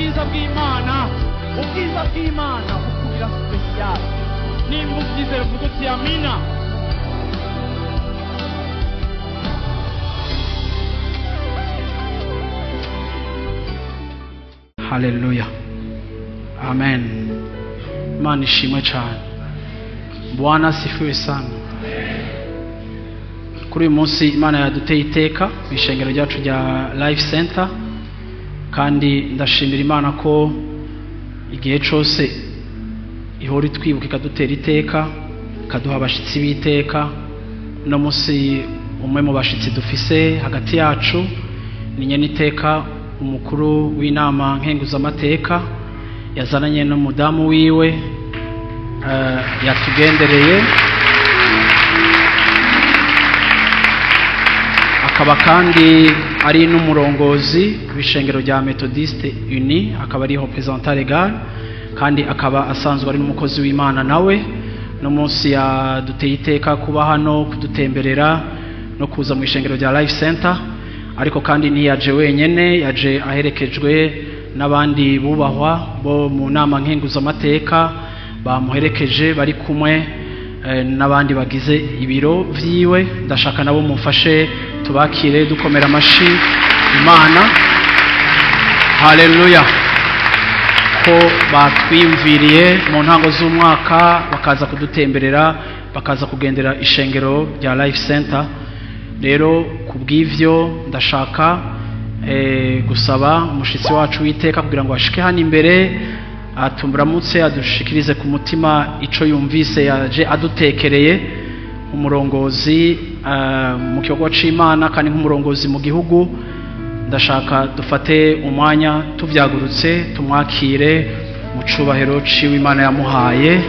Ubwiza bw'Imana, ubwiza bw'Imana bukugira special. Nimba ubyizera uvuga uti amina. Haleluya, amen. Imana ishimwe cyane. Bwana asifiwe sana. Kuri uyu munsi Imana yaduteye iteka mu ishengero ryacu rya Life Center, kandi ndashimira Imana ko igihe cyose ihora itwibuka ikadutera iteka, ikaduha abashitsi b'iteka. No munsi umwe mu bashitsi dufise hagati yacu ni nyeniteka umukuru w'inama nkenguzamateka, yazananye n'umudamu wiwe, yatugendereye, akaba kandi ari n'umurongozi w'ishengero rya Methodiste Uni, akaba ari représentant légal, kandi akaba asanzwe ari n'umukozi w'Imana nawe. No munsi yaduteye iteka kuba hano kudutemberera no kuza mu ishengero rya Life Center. Ariko kandi ntiyaje wenyene, yaje aherekejwe n'abandi bubahwa bo mu nama nkenguzamateka bamuherekeje, bari kumwe n'abandi bagize ibiro vyiwe. Ndashaka nabo mumfashe tubakire dukomera amashi Imana. Haleluya, ko batwiyumviriye mu ntango z'umwaka bakaza kudutemberera, bakaza kugendera ishengero rya Life Center. Rero kubw'ivyo ndashaka gusaba umushitsi wacu w'iteka kugira ngo ashike hano imbere, atumburamutse, adushikirize ku mutima ico yumvise yaje adutekereye umurongozi mu kigo c'Imana kandi nk'umurongozi mu gihugu. Ndashaka dufate umwanya tuvyagurutse tumwakire mu cubahiro ciwe Imana yamuhaye,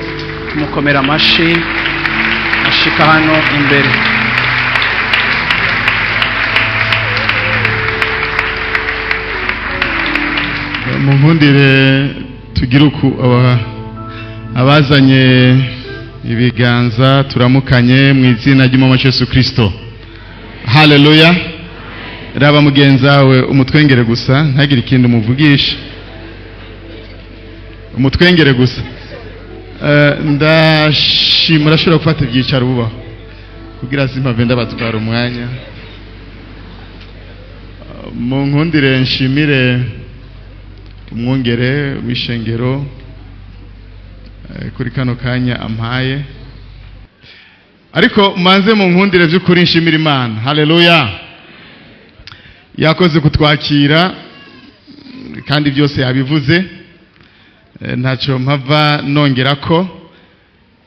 tumukomera amashi ashika hano imbere. Munkundire tugire uku abazanye ibiganza turamukanye mu izina ry'Umwami Yesu Kristo. Haleluya. Raba mugenzawe umutwengere gusa, ntagire ikindi umuvugisha, umutwengere gusa. Ndashimira urashobora gufata ibyicaro bubaho kugira simpave ndabatwara umwanya. Munkundire nshimire umwungere w'ishengero kuri kano kanya ampaye, ariko manze munkundire by'ukuri nshimira Imana. Haleluya, yakoze kutwakira kandi byose yabivuze, ntacyo mpava nongera ko,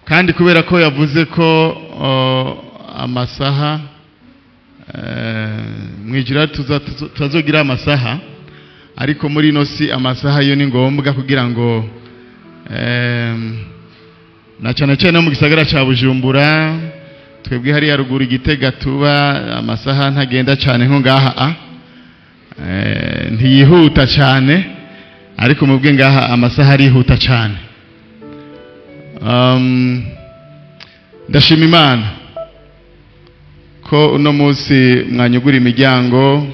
kandi kubera ko yavuze ko amasaha mwijira tuzazogira amasaha, ariko muri ino si amasaha yo ni ngombwa kugira ngo na cyane cyane mu gisagara ca Bujumbura, twebwe hari ya ruguru Igitega tuba amasaha ntagenda cyane nko ngaha, ntiyihuta cyane, ariko mubwe ngaha amasaha arihuta cyane. Ndashima Imana ko uno munsi mwanyugura imiryango.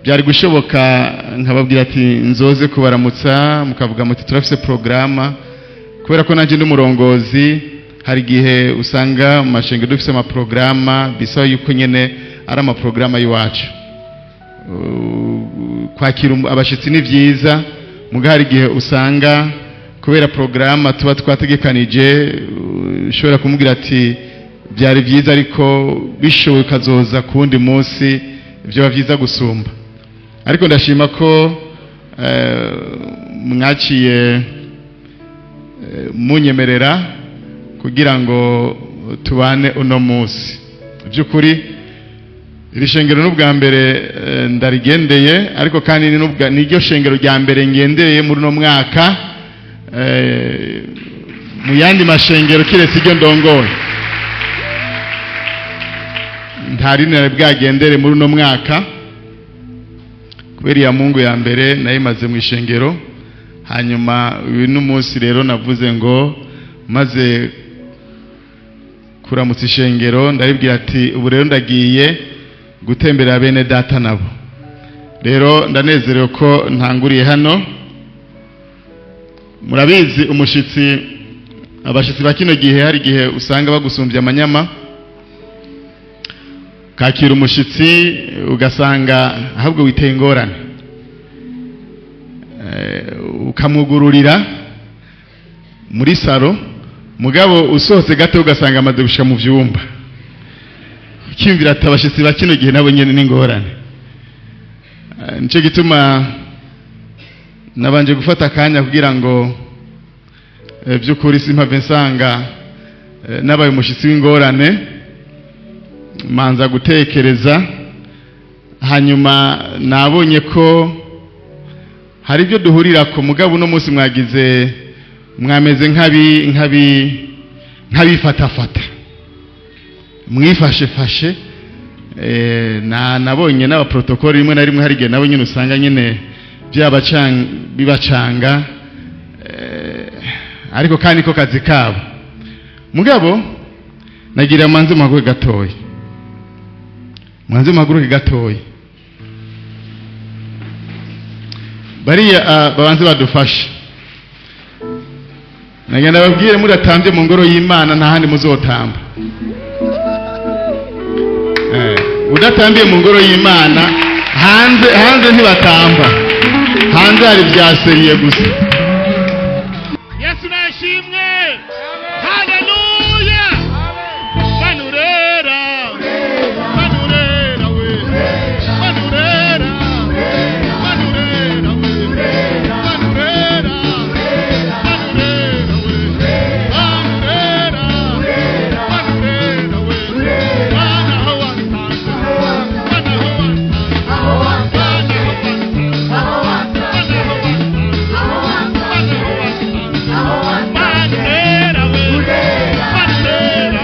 Byari gushoboka nkababwira ati nzoze kubaramutsa, mukavuga muti turafise programa, kubera ko nanje n'umurongozi hari gihe usanga mu mashengero dufise ama programa bisaba yuko nyene ari ama programa yiwacu. Kwakira abashitsi ni vyiza, muga hari gihe usanga kubera programa tuba twategekanije ushobora kumubwira ati byari vyiza ariko bishoboye kazoza kundi munsi byo byiza gusumba. Ariko ndashima ko mwaciye munyemerera kugira ngo tubane uno munsi. By'ukuri iri shengero n'ubwa mbere ndarigendeye, ariko kandi n'iryo shengero rya mbere ngendereye muri uno mwaka mu yandi mashengero kiretse iryo ndongoye. Ntari nari bwagendere muri uno mwaka kubera ya Mungu ya mbere nayimaze mu ishengero. Hanyuma uyu n'umunsi rero navuze ngo maze kuramutsa ishengero ndaribwira ati ubu rero ndagiye gutembera bene data nabo. Rero ndanezerewe ko ntanguriye hano. Murabizi umushitsi, abashitsi ba kino gihe hari gihe usanga bagusumbya amanyama. Kakira umushitsi ugasanga ahubwo witeye ingorane, ukamugururira muri saro, mugabo usohotse gato ugasanga amaze gushika mu vyumba. Ukiyumvira ati abashitsi ba kino gihe nabo nyene n'ingorane. Nico gituma nabanje gufata akanya kugira ngo by'ukuri simpave nsanga nabaye umushitsi w'ingorane, manza gutekereza. Hanyuma nabonye ko hari ibyo duhurira ko, mugabo uno munsi mwagize mwameze nk'abifatafata, mwifashefashe. Na nabonye n'abaprotokoli rimwe na rimwe hari igihe nabo nyine usanga nyine bibacanga, ariko kandi ko kazi kabo. Mugabo nagira manze muhaguruke gatoya, manze muhaguruke gatoya, bariya babanze badufashe. Nagenda babwire mudatambye mu ngoro y'Imana nta handi muzotamba. Udatambiye mu ngoro y'Imana hanze ntibatamba, hanze hari bya seriye gusa. Yesu nashimwe, haleluya. Manurera, manurera we, manurera, manurera we, manurera, manurera we, manurera, manurera we. Mana ho wasanze, mana ho wasanze, mana ho wasanze, mana ho wasanze, mana ho wasanze, manurera we, manurera.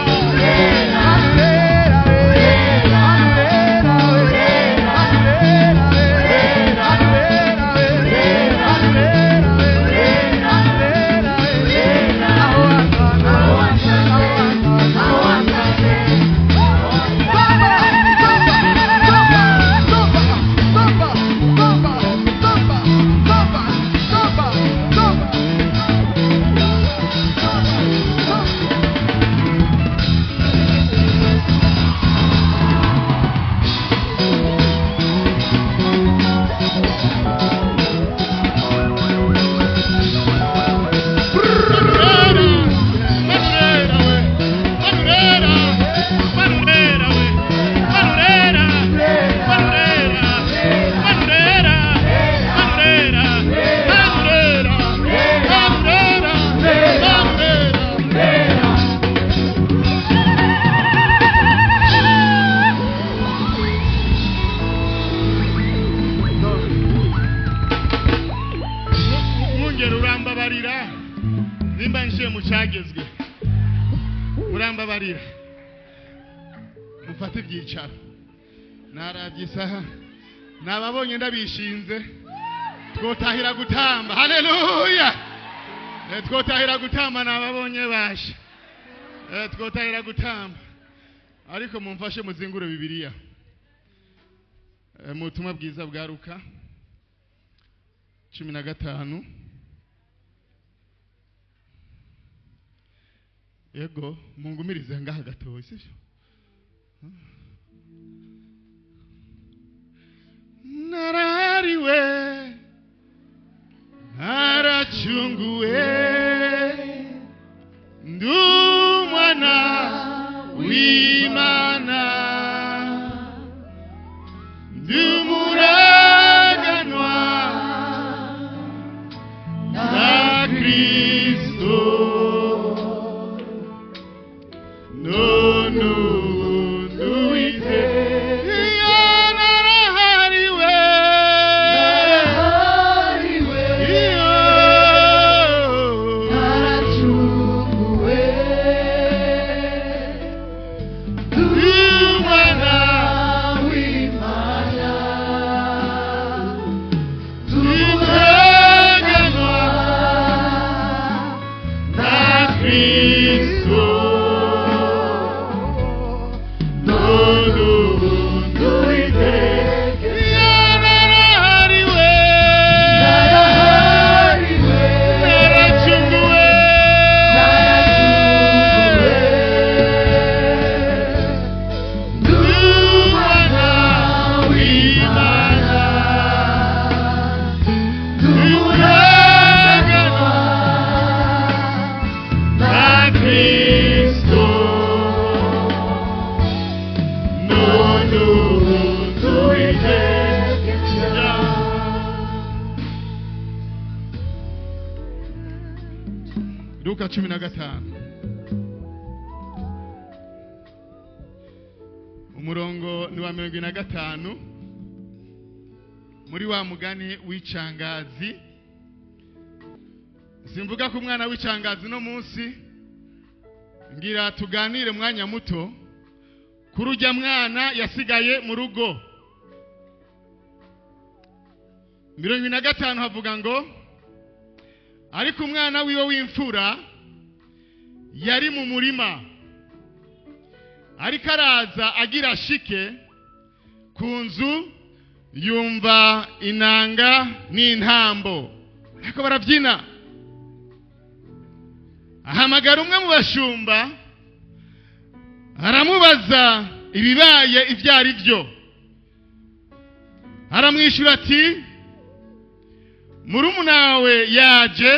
Mwungere urambabarira nimba njiye mu cyagezwe, urambabarira mufate ibyicaro. Narabye isaha nababonye ndabishinze, twotahira gutamba. Haleluya! Twotahira gutamba, nababonye bashe. Twotahira gutamba, ariko mumfashe muzingure Bibiliya mu butumwa bwiza bwa Luka 15. Yego, mungumirize ngaha gatoya, sivyo? Narariwe, naracunguwe, ndumwana w'Imana, ndumuraganwa na Kristo, none ubu nduwite. Iyo narahariwe, iyo ndumwana ndumuraganwa na Kristo, none ubu nduwite. Iyo narahariwe, naracunguwe, Luka 15 umurongo ni wa 45 muri wa mugani w'icangazi. Simvuga ku mwana w'icangazi no munsi, ngira tuganire mwanya muto kurujya mwana yasigaye mu rugo. 45 havuga ngo ariko umwana wiwe w'imfura yari mu murima, ariko araza agira shike ku nzu, yumva inanga n'intambo ariko barabyina. Ahamagara umwe mu bashumba aramubaza ibibaye ibyo ari byo. Aramwishyura ati murumunawe yaje,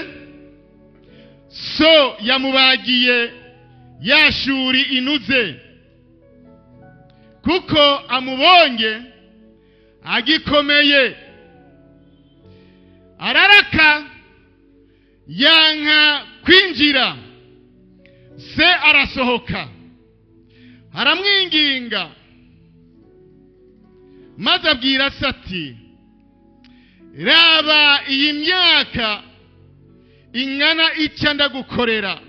so yamubagiye yashuri inuze, kuko amubonye agikomeye. Araraka yanka kwinjira. Se arasohoka aramwinginga, maze abwira se ati raba iyi myaka ingana icyo ndagukorera,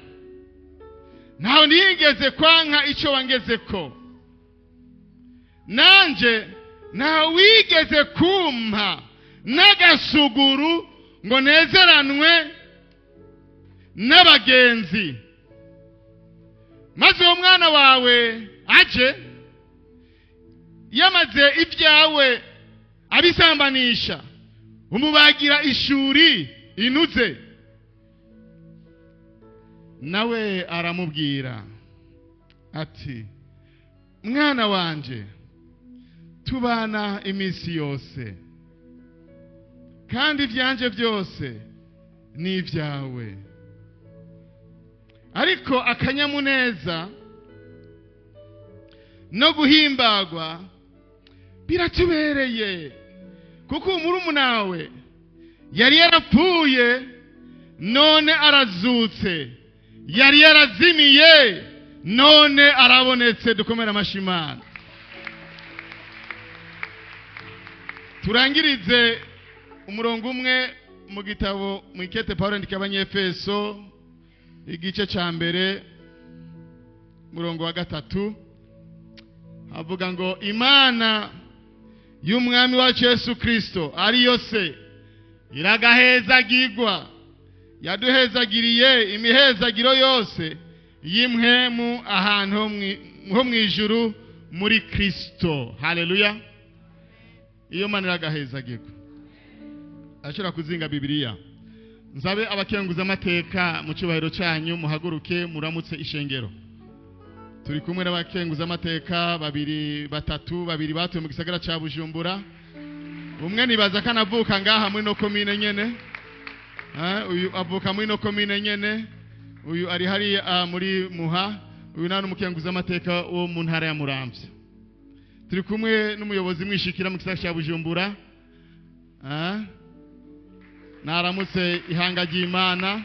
ntaho nigeze kwanka icyo wangezeko, nanje ntaho wigeze kumpa n'agasuguru ngo nezeranwe n'abagenzi. Maze uwo mwana wawe aje yamaze ibyawe abisambanisha, umubagira ishuri inuze. Nawe aramubwira ati mwana wanje, tubana iminsi yose, kandi ibyanje byose ni ibyawe. Ariko akanyamuneza no guhimbagwa biratubereye, kuko murumunawe yari yarapfuye none arazutse, yari yarazimiye none arabonetse. Dukomera amashimana. Turangirize umurongo umwe mu gitabo mu ikete Paulo yandika Abanyefeso igice ca mbere murongo wa 3, avuga ngo Imana y'umwami wacu Yesu Kristo ariyo se iragahezagirwa, yaduhezagiriye imihezagiro yose y'imhemu ahantu ho mwijuru muri Kristo. Haleluya. Iyo Mana iragahezagirwa. Ashobora kuzinga Bibiliya. Nzabe abakenguza amateka mu cyubahiro cyanyu, muhaguruke muramutse ishengero. Turi kumwe n'abakenguza amateka babiri batatu, babiri batuye mu gisagara ca Bujumbura. Umwe nibaza kanavuka ngaha muri no commune nyene. Uyu avuka muri no commune nyene. Uyu ari hari muri Muha. Uyu nani umukenguza amateka wo mu ntara ya Muramvya. Turi kumwe n'umuyobozi mwishikira mu gisagara ca Bujumbura. Naramutse ihanga ry'Imana.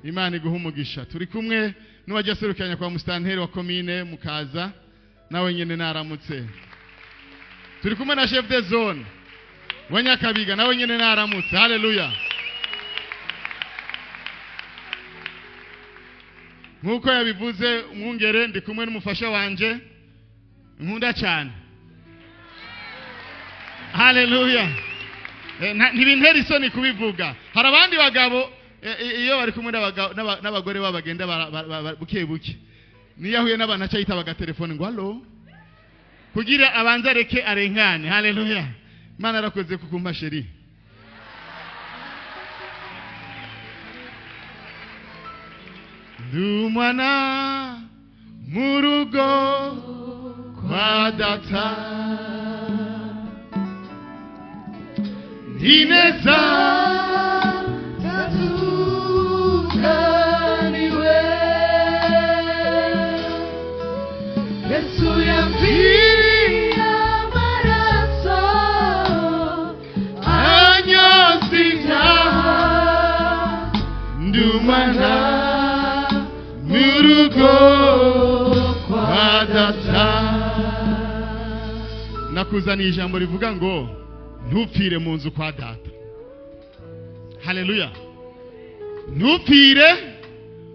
Imana iguha umugisha. Turi kumwe n'uwajya serukanya kwa mustanteri wa commune mukaza, nawe nyene naramutse. Turi kumwe na chef de zone wa Nyakabiga, nawe nyene naramutse. Haleluya. Nkuko yabivuze umwungere, ndi kumwe n'umufasha wanje nkunda cyane. Haleluya. Ntibintera isoni kubivuga. Hari abandi bagabo iyo bari kumwe n'abagore babo bagenda buke buke, niyo ahuye n'abantu aca yitaba agatelefone ngo allo, kugira abanze areke arengane. Haleluya. Imana yarakoze kukumpa sheri. Ndi umwana mu rugo kwa data, ineza tatukaniwe, Yesu yamviriye amaraso anyoza ibyaha, Nzokubana mu rugo kwa data. Nakuzaniye ijambo rivuga ngo ntupfire mu nzu kwa data. Haleluya. Ntupfire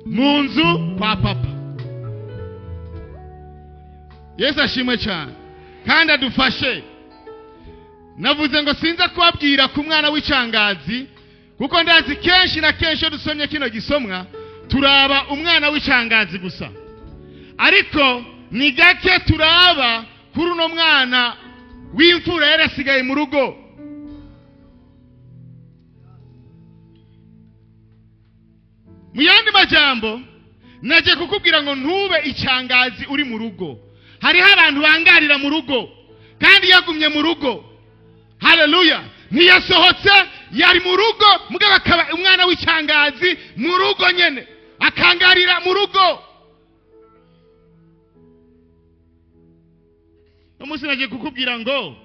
mu nzu kwa papa. Yesu ashimwe cyane kandi adufashe. Navuze ngo sinza kubabwira ku mwana w'icangazi, kuko ndazi kenshi na kenshi iyo dusomye kino gisomwa turaba umwana w'icangazi gusa, ariko ni gake turaba kuri uno mwana w'imfura yari asigaye mu rugo. Mu yandi majambo, naje kukubwira ngo ntube icangazi uri mu rugo. Hariho abantu bangarira mu rugo kandi yagumye mu rugo. Haleluya. Ntiyasohotse, yari mu rugo, mugabo akaba umwana w'icangazi mu rugo nyene, akangarira mu rugo. Umunsi nagiye kukubwira ngo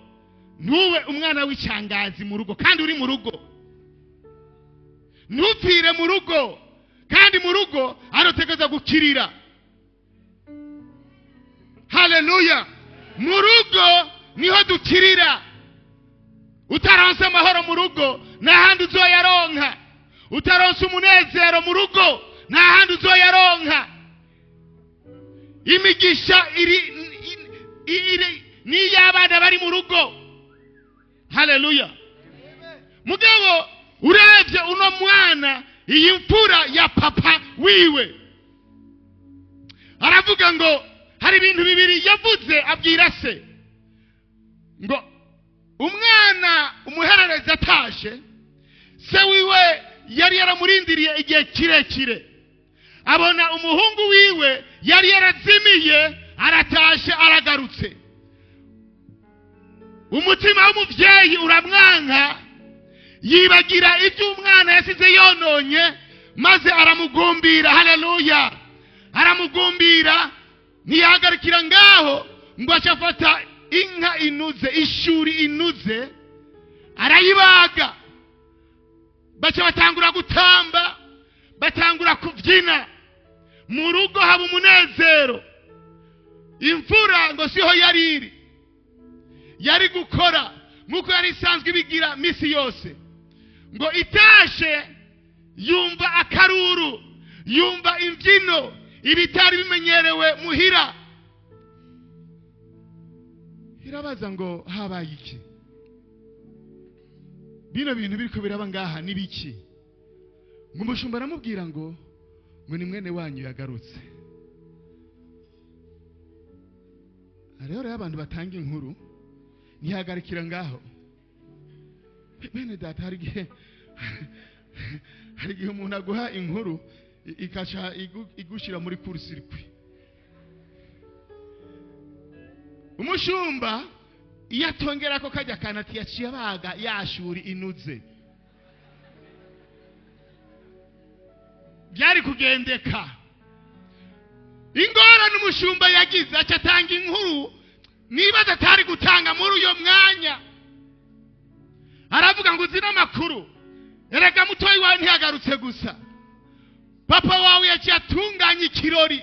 ntube umwana w'icangazi mu rugo kandi uri mu rugo. Ntupfire mu rugo kandi mu rugo arotegeza gukirira. Haleluya. Mu rugo niho dukirira. Utaronse amahoro mu rugo nta handi uzoyaronka. Utaronse umunezero mu rugo nta handi uzoyaronka. Imigisha iri n'iy'abana bari mu rugo. Haleluya. Mugabo uravye uno mwana, iyi mfura ya papa wiwe, aravuga ngo hari ibintu bibiri yavuze abwira se ngo umwana umuhererezi atashe, se wiwe yari yaramurindiriye igihe kirekire, abona umuhungu wiwe yari yarazimiye aratashe aragarutse. Umutima w'umuvyeyi uramwanka, yibagira ibyo umwana yasize yononye, maze aramugumbira. Haleluya. Aramugumbira, ntiyahagarikira ngaho ngo ace afata inka inuze, ishuri inuze, arayibaga. Baca batangura gutamba, batangura kubyina. Mu rugo haba umunezero. Imfura ngo siho yari iri, yari gukora nk'uko yari isanzwe ibigira misi yose. Ngo itashe yumva akaruru, yumva imbyino ibitari bimenyerewe muhira. Irabaza ngo habaye iki? Bino bintu biriko biraba ngaha ni biki? Ngo umushumba aramubwira ngo ni mwene wanyu yagarutse. Hariho rero abantu batanga inkuru ntihagarikira ngaho. Bene data, hari igihe umuntu aguha inkuru ikaca igushira muri court-circuit. Umushumba iyo atongera ko kajya kanati yaciye abaga yashuri inuze, byari kugendeka. Ingorane umushumba yagize, aca atanga inkuru niba atari gutanga muri uyo mwanya. Aravuga ngo uzi n'amakuru, erega mutoyi wawe ntiyagarutse gusa, papa wawe yaciye atunganya ikirori,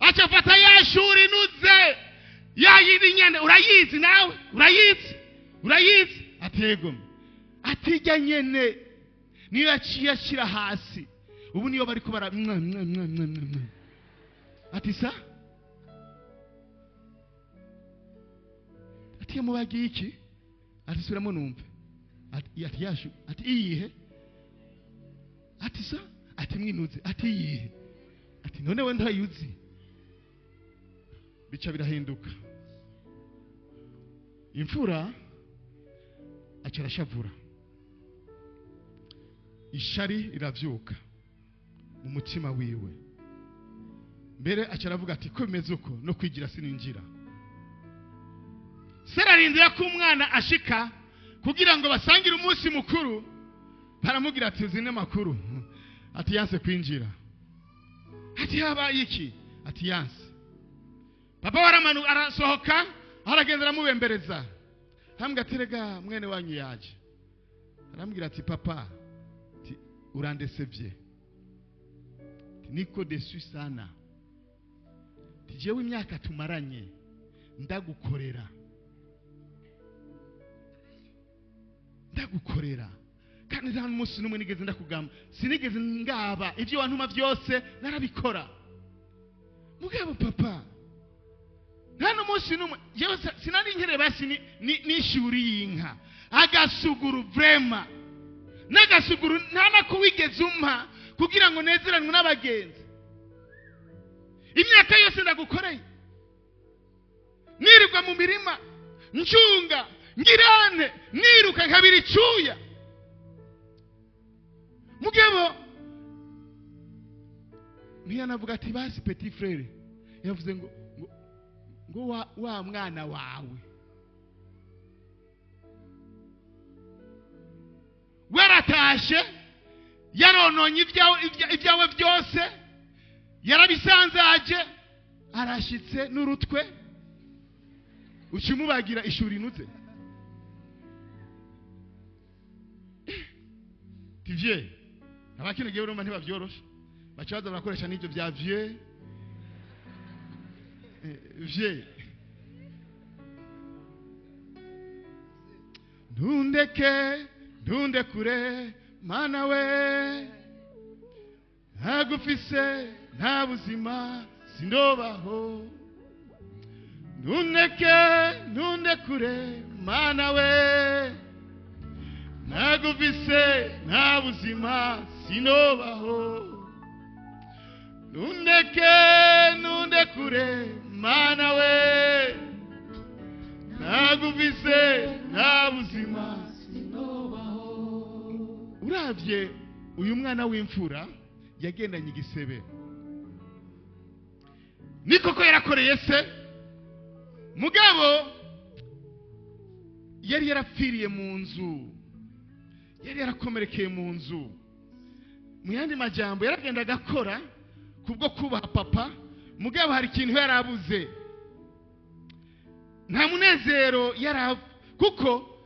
aca afata yashuri inuze yayindi nyene. Urayizi nawe, urayizi, urayizi. Atego atijya nyene niyo yaciye ashyira hasi, ubu niyo bariko bara mwa mwa mwa mwa mwa. Ati sa ati yamubagiye iki? Ati subiramo numve. Ati yashu, ati iyihe? Ati sa, ati mwinuze, ati iyihe? Ati none we ntayuzi. Bica birahinduka. Imfura aca arashavura, ishari riravyuka mu mutima wiwe. Mbere aca aravuga ati ko bimeze uko no kwigira sininjira. Se ararindira ko umwana ashika kugira ngo basangire umunsi mukuru. Baramubwira ati uzi n'amakuru, ati yanse kwinjira. Ati habaye iki? Ati yanse. Papa waramanu arasohoka aragenda aramubembereza, arambwira ati rega mwene wanyu yaje. Arambwira ati papa, ati urandesevye. Niko déçu sana. Jewe imyaka tumaranye ndagukorera, ndagukorera, kandi nta n'umunsi n'umwe nigeze ndakugamba, sinigeze ngaba ibyo wantuma byose narabikora. Mugabo papa, nta n'umunsi n'umwe jewe sinari nkereye basi n'ishuri y'inka agasuguru, vraiment n'agasuguru nta nako wigeze umpa kugira ngo nezeranwe n'abagenzi. Imyaka yose ndagukoreye, nirirwa mu mirima ncunga ngirane, niruka nkabira icyuya. Mugabo ntiyanavuga ati basi petit frère, yavuze ngo wa mwana wawe waratashe, yarononye ibyawe byose, yarabisanzaje, arashitse n'urutwe, ucimubagira ishuri inuze. Tivye abakino gihe urumva ntibavyoroshe, baca baza barakoresha n'ibyo bya vieux vieux. Ntundeke, ntundekure mana we, ntagufise nta buzima sindobaho. Ntundeke, ntundekure mana we, ntagufise nta buzima sinobaho. Ntundeke, ntundekure mana we, ntagufise nta buzima. Uravye uyu mwana w'imfura yagendanye igisebe, ni koko yarakoreye se, mugabo yari yarapfiriye mu nzu, yari yarakomerekeye mu nzu. Mu yandi majambo, yaragenda agakora kubwo kubaha papa, mugabo hari ikintu yarabuze, nta munezero yari, kuko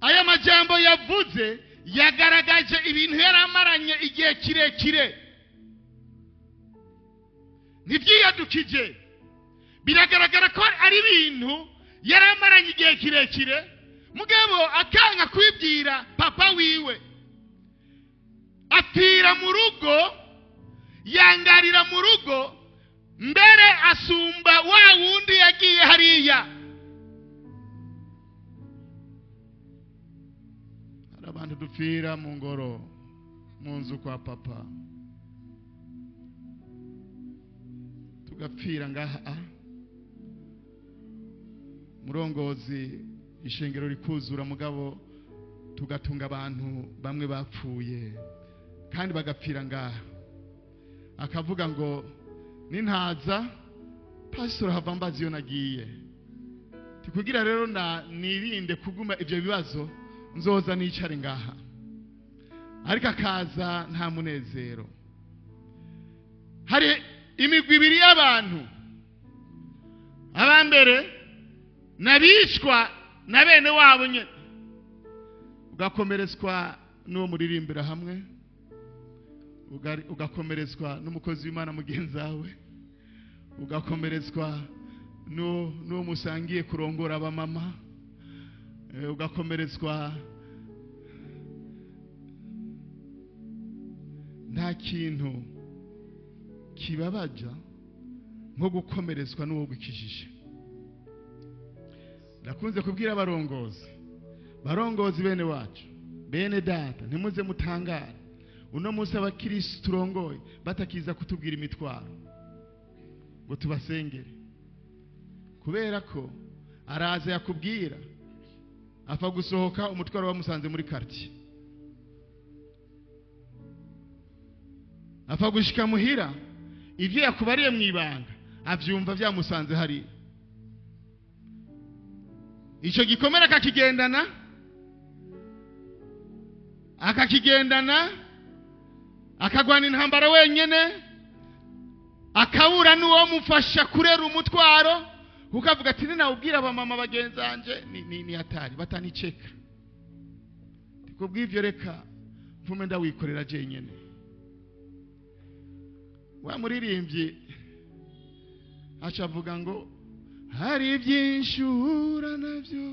aya majambo yavuze yagaragaje ibintu yari amaranye igihe kirekire. Ntibyiyadukije, biragaragara ko ari ibintu yari amaranye igihe kirekire, mugabo akanga kwibwira papa wiwe. Apfira mu rugo, yangarira mu rugo, mbere asumba wa wundi yagiye hariya. Hari abantu dupfira mu ngoro, mu nzu kwa papa, tugapfira ngaha, murongozi, ishengero rikuzura, mugabo tugatunga abantu bamwe bapfuye kandi bagapfira ngaha. Akavuga ngo nintaza pastor hava mbazi iyo nagiye. Tukugira rero na nirinde kuguma ibyo bibazo, nzoza nicare ngaha, ariko akaza nta munezero. Hari imigwi ibiri y'abantu. Abambere nabicwa na bene wabo nyene, ugakomeretswa n'uwo muririmbira hamwe, ugakomeretswa n'umukozi w'Imana mugenzi wawe, ugakomeretswa n'uwo musangiye kurongora abamama, ugakomeretswa. Nta kintu kibabaja nko gukomeretswa n'uwo gukijije. Ndakunze kubwira abarongozi, barongozi bene wacu, bene data, ntimuze mutangare uno munsi abakirisitu turongoye batakiza kutubwira imitwaro ngo tubasengere, kubera ko araza yakubwira, apfa gusohoka umutwaro wamusanze muri quartier, apfa gushika muhira, ibyo yakubariye mu ibanga avyumva byamusanze hariya. Icyo gikomere akakigendana, akagwana intambara wenyene, akabura n'uwo mufasha kurera umutwaro, kuko avuga ati ninawubwira abamama bagenzanje ni hatari, bataniceka. Kubw'ivyo reka mvume ndawikorera jenyene. Wa muririmbyi aca avuga ngo hari byinshi uhura nabyo,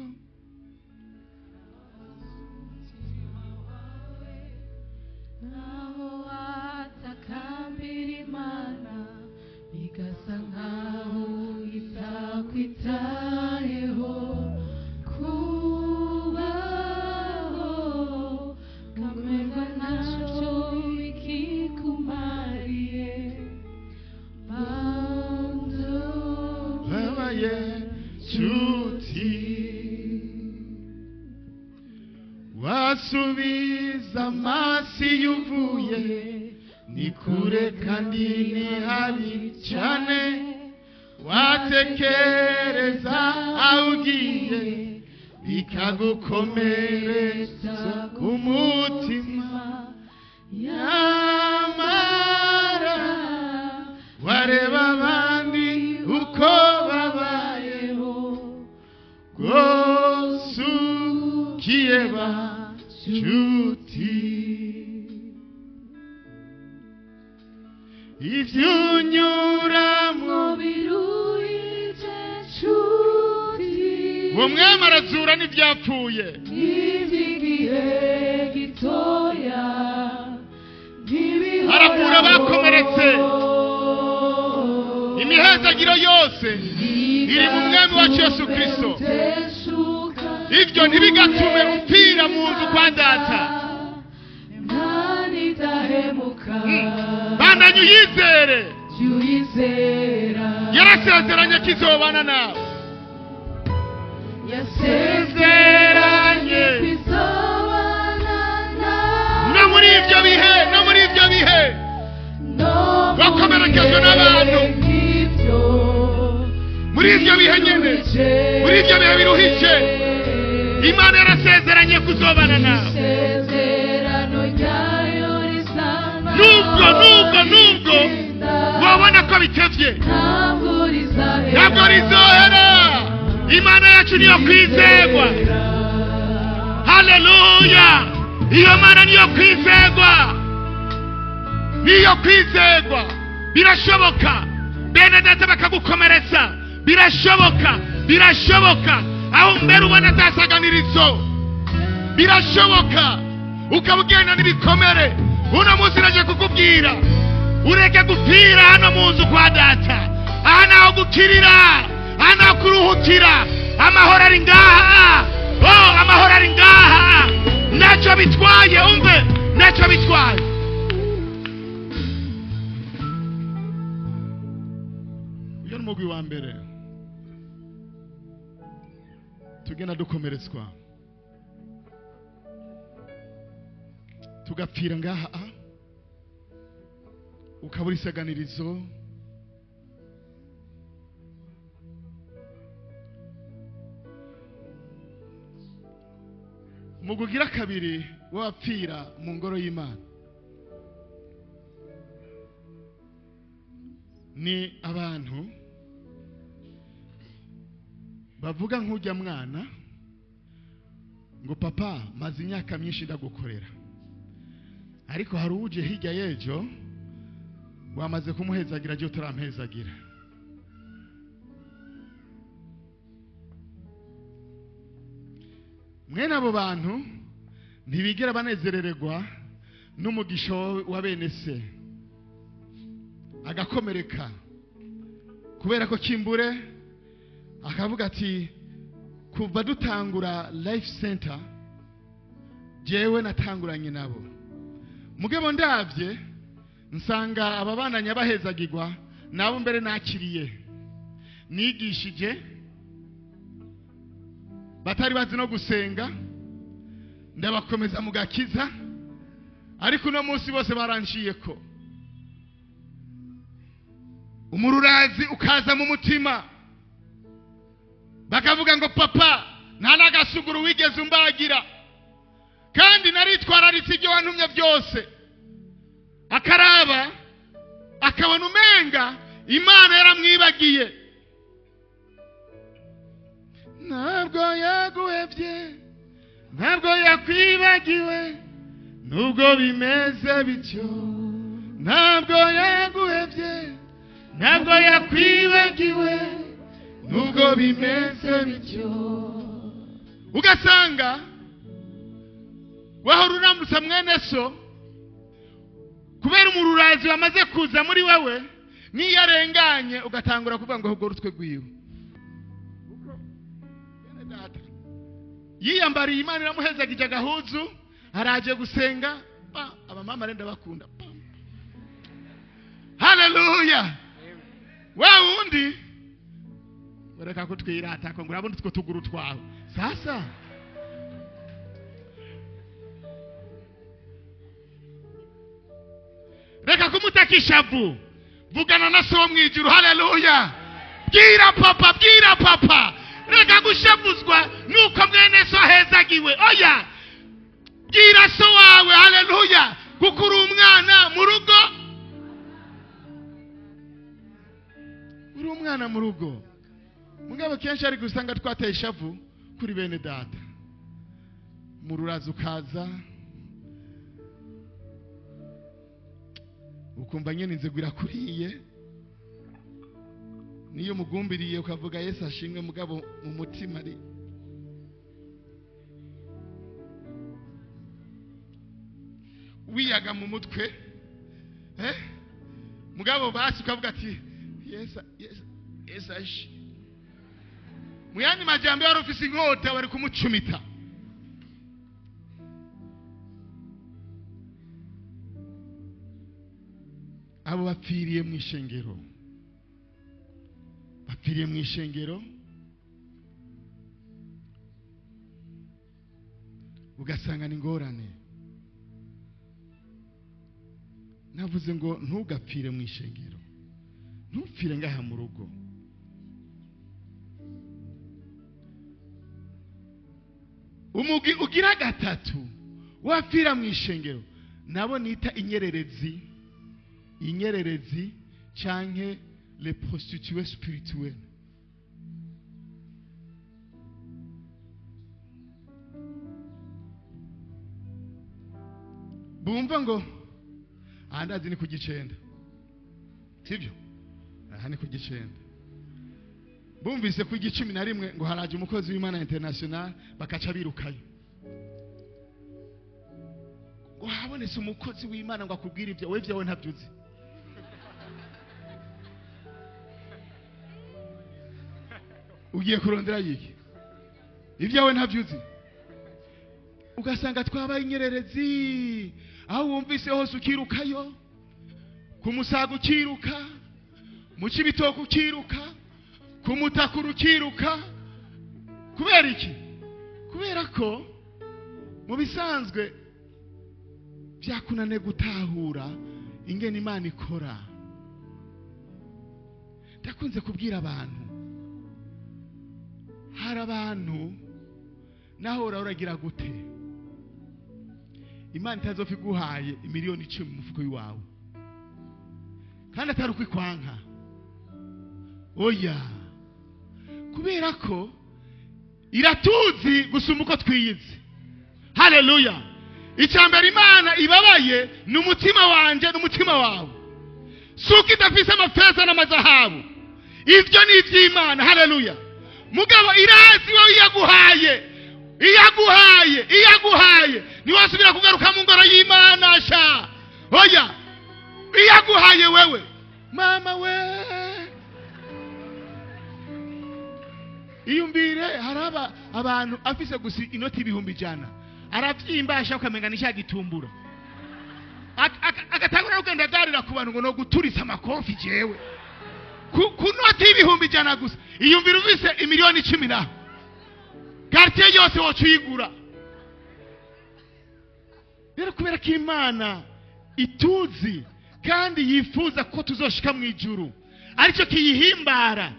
naho watakambira Imana bigasa nkaho itakwitayeho, kubaho ukamenya ntacyo bikikumariye, babaye nshuti wasubiza amaso iyo uvuye ni kure kandi ni habi cyane, watekereza aho ugiye bikagukomeretsa umutima, nyamara wareba abandi uko babayeho rwose ukiheba nshuti. Ibyo unyuramo biruhije nshuti, uwo mwami arazura n'ibyapfuye, iby'igihe gitoya ntibihoraho, arakura abakomeretse, imihezagiro yose iri mu mwami wacu Yesu Kristo. Ibyo ntibigatume upfira mu nzu kwa data. Imana idahemuka, Bandanye uyizere, jya uyizera, yarasezeranye ko izobana nawe, yasezeranye ko izobana nawe, no muri ibyo bihe, no muri ibyo bihe no mu wakomerekejwe bihe n'abantu, nk'ibyo muri ibyo bihe nyene, muri ibyo bihe biruhije, Imana yarasezeranye kuzobana nawe. Isezerano ryayo risa Nubwo nkaho nubwo nubwo ritinda, wabona ko bitevye, ntabwo rizahera, ntabwo rizohera. Imana yacu niyo kwizegwa. Haleluya! Iyo mana niyo kwizegwa, niyo kwizegwa. Birashoboka bene data bakagukomeretsa, birashoboka, birashoboka aho mbere ubona atasaganirizo, birashoboka ukaba ugenda n'ibikomere. Uno munsi naje kukubwira ureke gupfira hano mu nzu kwa data. Aha naho gukirira, aha naho kuruhukira. Amahoro ari ngaha, oh, amahoro ari ngaha. Ntacyo bitwaye, umve, ntacyo bitwaye. Uyu ni umugwi wa mbere tugenda dukomeretswa tugapfira ngaha, ukabura isaganirizo, umugwi ugira kabiri w'abapfira mu ngoro y'Imana ni abantu bavuga nk'ujya mwana ngo papa maze imyaka myinshi ndagukorera, ariko hari uje hirya y'ejo wamaze kumuhezagira agiye utarampezagira. Mwene abo bantu ntibigera banezerererwa n'umugisha wa bene se, agakomereka kubera ko kimbure akavuga ati kuva dutangura Life Center jewe natanguranye nabo, mugabo ndavye nsanga aba bana nyabahezagirwa nabo mbere nakiriye nigishije batari bazi no gusenga, ndabakomeza mu gakiza, ariko uno munsi bose baranciye ko umururazi ukaza mu mutima, bakavuga ngo papa nta n'agasuguru wigeze umbagira, kandi naritwararitse ibyo wantumye byose. Akaraba akabona umenga Imana yaramwibagiye. Ntabwo yaguhevye, ntabwo yakwibagiwe, nubwo bimeze bityo Ntabwo yaguhevye, ntabwo yakwibagiwe, nubwo bimeze bityo. Ugasanga wahora uramutsa mwene so, kubera umururazi wamaze kuza muri wewe, niyo arenganye ugatangura kuvuga ngo ahubwo rutwe rwiwe. Bene data yiyambariye, Imana iramuhezagije agahuzu, araje gusenga. Abamama renda bakunda. Haleluya. Wa wundi bareka kutwirata ko ngo urabona utwo tuguru twawe. Sasa reka kumutaka ishavu, vugana na so mu ijuru. Haleluya. Bwira papa, bwira papa, reka gushavuzwa nuko mwene so ahezagiwe. Oya, bwira so wawe. Haleluya, kuko uri umwana mu rugo, uri umwana mu rugo. Mugabo kenshi ari gusanga twateye ishavu kuri bene data. Mu rurazi ukaza ukumva nyene inzego irakuriye, niyo mugumbiriye ukavuga Yesu ashimwe, mugabo mu mutima ari wiyaga mu mutwe, mugabo basi ukavuga ati Yesu, Yesu, Yesu ashimwe. Mu yandi majambo yari ufise inkota bari kumucumita. Abo bapfiriye mu ishengero, bapfiriye mu ishengero. Ugasanga ni ingorane. Navuze ngo ntugapfire mu ishengero, ntupfire ngaha mu rugo. Umugi ugira gatatu wapfira mu ishengero, nabo nita inyererezi, inyererezi canke les prostituées spirituelles. Bumva ngo aha ndazi ni ku gicenda, sibyo? Aha ni ku gicenda. Bumvise ku gicumi na rimwe ngo haraje umukozi w'Imana international, bakaca birukayo ngo habonetse umukozi w'Imana ngo akubwire ibyo wewe ibyawe ntabyuzi. Ugiye kurondera yiki ibyawe ntabyuzi? Ugasanga twabaye inyererezi, aho wumvise hose ukirukayo, ku musaga ukiruka, mu Cibitoke ukiruka, ku Mutakura ukiruka. Kubera iki? Kubera ko mu bisanzwe byakunaniye gutahura ingene Imana ikora. Ndakunze kubwira abantu, hari abantu naho uragira gute, Imana itazopfa iguhaye 10 miliyoni mu mufuko wawe, kandi atari ukwikwanka. Oya, kubera ko iratuzi gusumba uko twiyizi. Haleluya. Icya mbere Imana ibabaye ni umutima wanje n'umutima wawe, si uko idafise amafeza n'amazahabu, ibyo ni iby'Imana. Haleluya. Mugabo irazi wowe iyaguhaye, iyaguhaye, iyaguhaye, ntiwasubira kugaruka mu ngoro y'Imana sha. Oya, iyaguhaye wewe mama we, iyumvire. Haraba abantu afise gusa inoti 100,000, aravyimbasha ukamenga ni cya gitumbura, agatangura kugenda agarira ku bantu ngo no guturisa amakofi jewe ku noti y'100,000 gusa. Iyumvire ufise 10 miliyoni naho quartier yose woca uyigura. Rero kubera ko Imana ituzi kandi yifuza ko tuzoshika mu ijuru, aricyo kiyihimbara,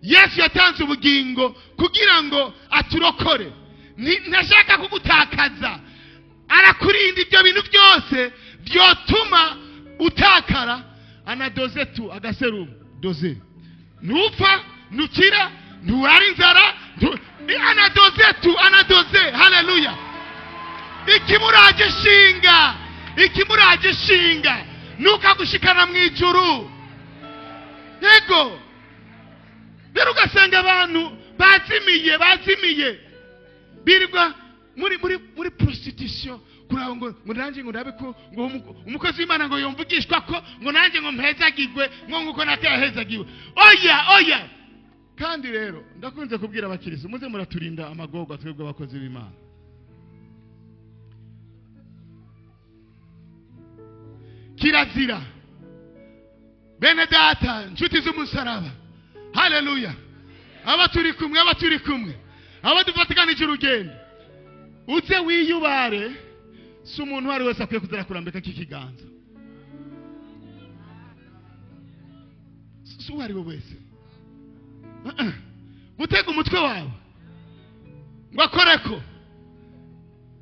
Yesu yatanze ubugingo kugira ngo aturokore. Ntashaka kugutakaza, arakurinda ibyo bintu byose byotuma utakara. Anadoze tu agaserumu doze, ntupfa, ntukira, nturara inzara, anadoze tu, anadoze. Haleluya. Ikimuraje ishinga, ikimuraje ishinga Nukagushikana mu ijuru. Yego. Rero ugasanga abantu bazimiye bazimiye birirwa muri muri muri prostitution kuraba ngo ngo nanjye ngo ndabe ko ngo umukozi w'Imana ngo yumvugishwa ko ngo nanjye ngo mpezagirwe ngo nguko natahezagiwe. Oya oya. Kandi rero ndakunze kubwira abakiristo muze muraturinda amagorwa twebwe abakozi b'Imana. Kirazira bene data nshuti z'umusaraba, haleluya, aba turi kumwe, aba turi kumwe, aba dufatikanije urugendo, uze wiyubare. Si umuntu uwo ari wese akwiye kuzara kurambika k'ikiganza, si uwo ari we wese gutega umutwe wawe ngo akoreko.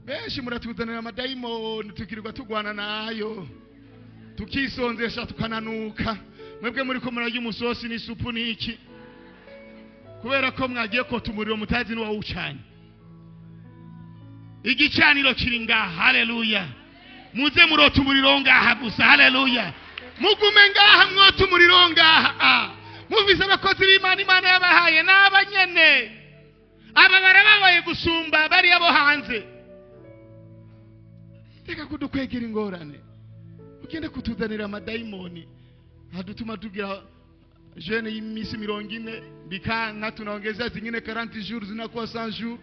Benshi muratuzanira amadayimoni tukirirwa tugwana nayo tukisonzesha tukananuka. Mwebwe muri ko murarya umusosi n'isupu n'iki kubera ko mwagiye kota umuriro mutazi n'uwawucanye. Igicaniro kiri ngaha, haleluya. Muze murota umuriro ngaha gusa, haleluya. Mugume ngaha mwota umuriro ngaha. Muvise abakozi b'Imana Imana yabahaye n'abanyene aba barababaye gusumba bariya bo hanze. Reka kudukwegera ingorane ugende kutuzanira amadayimoni hadutuma tugira jeune y'imisi 40 bikanka, tunaongezea zingine 40 jours zinakuwa 100 jours,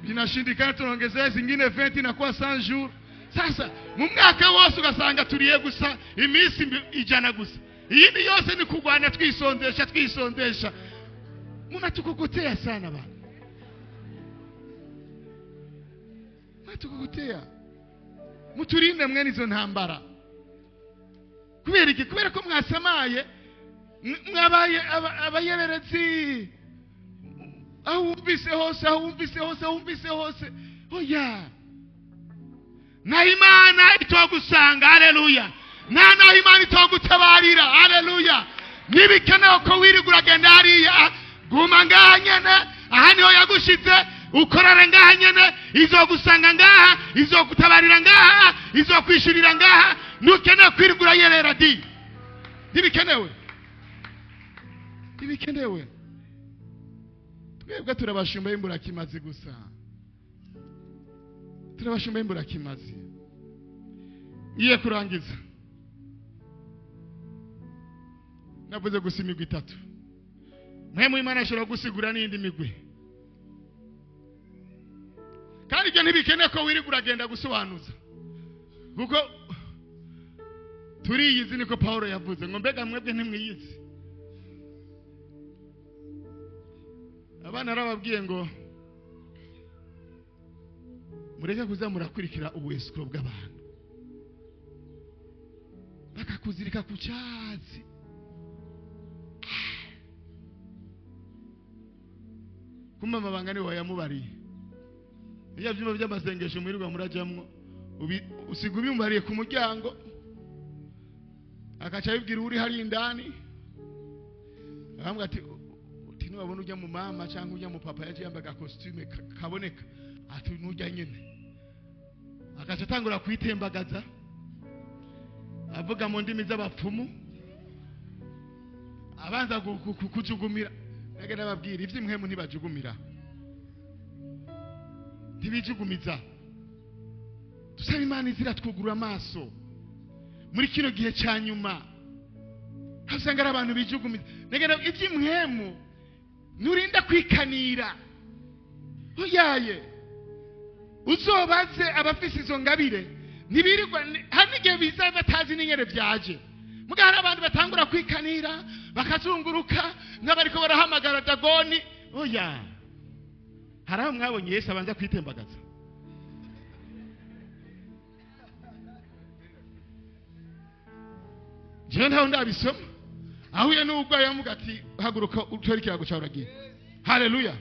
binashindikana tunaongezea zingine 20 inakuwa 100 jours. Sasa mu mwaka wose ugasanga turiye gusa iminsi 100 gusa, iyindi yose ni kugwana twisondesha twisondesha. Munatukokotea sana bana, munatukokotea. Muturinde mwene izo ntambara. Kubera iki? Kubera ko mwasamaye, mwabaye abayererezi. Aho wumvise hose, aho wumvise hose, aho wumvise hose. Oya, na Imana itogusanga, haleluya. Na naho Imana itogutabarira, haleluya. Nibikenewe ko wirigura agenda hariya, guma ngaha nyene, aha niho yagushize, ukorera ngaha nyene, izogusanga ngaha, izogutabarira ngaha, izokwishurira ngaha. Ntukeneye kwirigura yerera di. Ntibikenewe, ntibikenewe. Twebwe turabashumba imburakimazi gusa, turabashumba imburakimazi. Ngiye kurangiza, navuze gusa imigwi itatu. Mwe Imana ashobora gusigura n'indi migwi, kandi ibyo ntibikeneye ko wirigura agenda gusobanuza, kuko turiyizi. Niko Paulo yavuze ngo mbega mwebwe ntimwiyizi. Abana arababwiye ngo mureke kuza murakurikira ubuescro bw'abantu bakakuzirika ku cyatsi. Kumba amabanga ni wayamubariye. Iyo byumba by'amasengesho mwirirwa murajamwo, usiga ubimubariye ku muryango, akaca abibwira uri hari indani, akamubwira ati uti niwabona ujya mu mama cyangwa ujya mu papa yaje yambaye costume kaboneka, ati nujya nyene. Akaca atangura kwitembagaza avuga mu ndimi z'abapfumu, abanza kujugumira. Nage nababwira ivy'imwemu ntibajugumira, ntibijugumiza. Dusaba Imana iziratwugurura amaso muri kino gihe cya nyuma, aho usanga ari abantu bijugumiza. Nage ivy'imwemu nurinda kwikanira, oyaye uzobaze abafise izo ngabire ntibirirwa. Hari n'igihe biza batazi n'ingene vyaje. Muga hari abantu batangura kwikanira bakazunguruka nk'abariko barahamagara Dagoni. Oya, hari aho mwabonye Yesu abanza kwitembagaza? Jewe ntaho ndabisoma. Ahuye n'ubwo yamuga ati haguruka utore ikirago cyawe uragiye. Haleluya.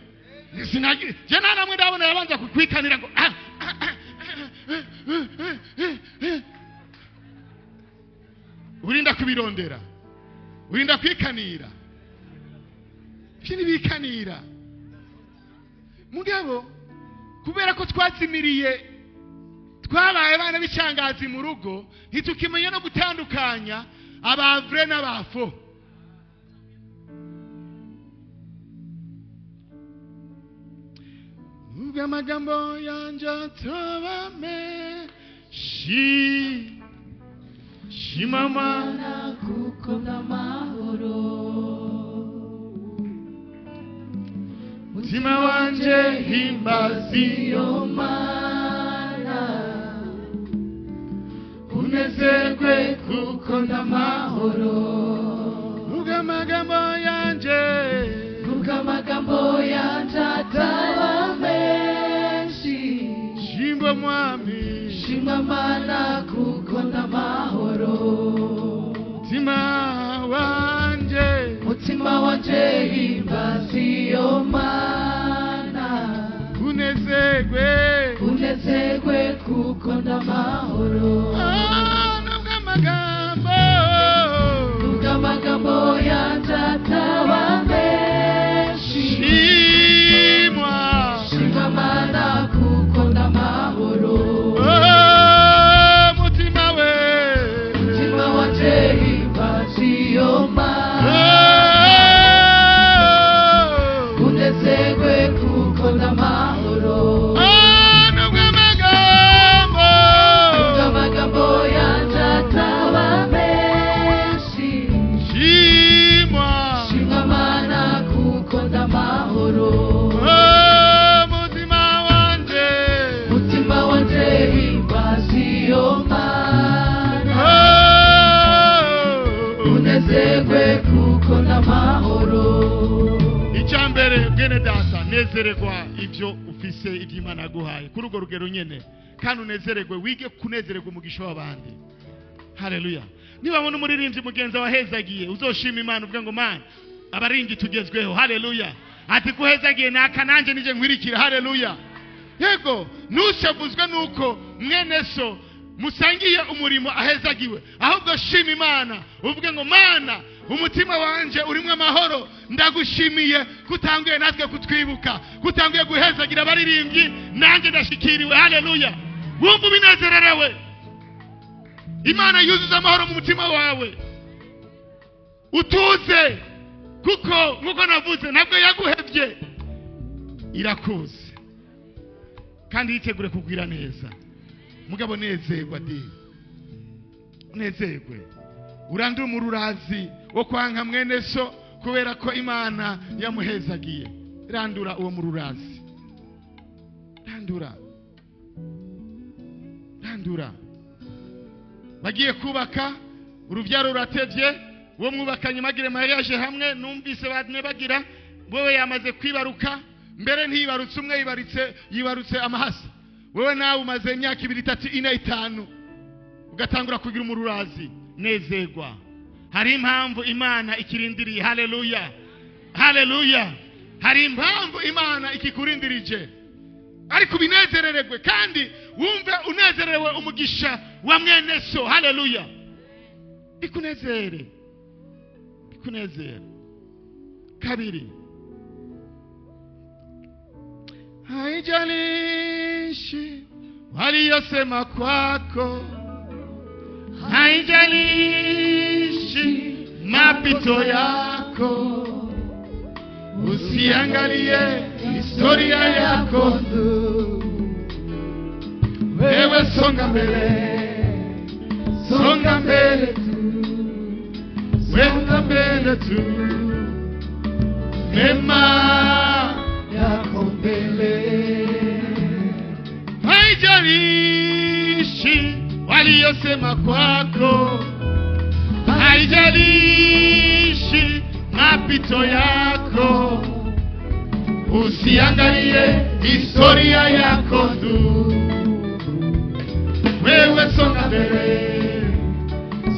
Sinagi je nta namwe ndabona yabanza kwikanira ngo urinda kubirondera, urinda kwikanira. Ivyo ntibikanira. Mugabo kubera ko twazimiriye Twabaye abana b'icangazi mu rugo, ntitukimenya no gutandukanya aba vrai n'aba faux. Nubwo amagambo yanje ataba menshi, shima Mana kuko ndamahoro. Mutima wanje himbaza iyo Mana, unezerwe kuko ndamahoro. Nubwo amagambo yanje, nubwo amagambo yanje ataba menshi, shimba Mwami, shima Mana kuko ndamahoro. Mutima wanje, mutima wanje himbaza iyo Mana, unezerwe, unezerwe kuko ndamahoro. Nubwo amagambo, nubwo amagambo yanje ataba menshi, shimwa, shima Mana kuko ndamahoro. Mutima we, mutima wanje himbaza iyo Mana, unezerwe kuko ndamahoro. Nubwo amagambo, nubwo amagambo yanje ataba menshi, shimwa, shima Mana kuko ndamahoro. Mutima wanje, mutima wanje himbaza iyo Mana, unezerwe kuko ndamahoro. Icya mbere, bwene data, nezererwa ibyo ufise, iby'Imana yaguhaye kuri urwo rugero nyene, kandi unezererwe, wige kunezererwa umugisha w'abandi. Haleluya. Niba wabona umuririmbyi mugenzi wahezagiye, uzoshima Imana uvuge ngo Mana, abaringi tugezweho. Haleluya. Ati guhezagiye naka, nanjye nije nkwirikira. Haleluya. Yego, ntushavuzwe nuko mwene so musangiye umurimo ahezagiwe, ahubwo shima Imana uvuge ngo Mana, umutima wanje urimo amahoro, ndagushimiye kutanguye natwe kutwibuka, kutanguye guhezagira abaririmbyi, nanjye ndashikiriwe. Haleluya. Wumva ubinezererewe, Imana yuzuza amahoro mu mutima wawe, utuze, kuko nkuko navuze, ntabwo yaguhevye, irakuzi kandi yitegure kugwira neza. Mugabo nezerwa di, nezerwe, urandure umururazi wo kwanka mwene so kubera ko Imana yamuhezagiye. Randura uwo mururazi, randura, randura. Bagiye kubaka urubyaro ruratevye, uwo mwubakanye magire mariage hamwe, numvise bane bagira, wewe yamaze kwibaruka, mbere ntiyibarutse umwe, yibarutse amahasa, wewe nawe umaze imyaka 2, 3, 4, 5, ugatangura kugira umururazi. Nezerwa, hari impamvu Imana ikirindiriye. Haleluya, haleluya. Hari impamvu Imana ikikurindirije, ariko ubinezerererwe kandi wumve unezerewe umugisha wa mwene so. Haleluya. Bikunezere, bikunezere. Kabiri, haijalishi waliyosema kwako, haijalishi mapito yako, usiangalie historia yako, wewe songa mbele, songa mbele tu, songa mbele tu, mema yako mbele. Haijalishi waliyosema kwako, haijalishi mapito yako, usiangalie historia yako tu, wewe songa mbele,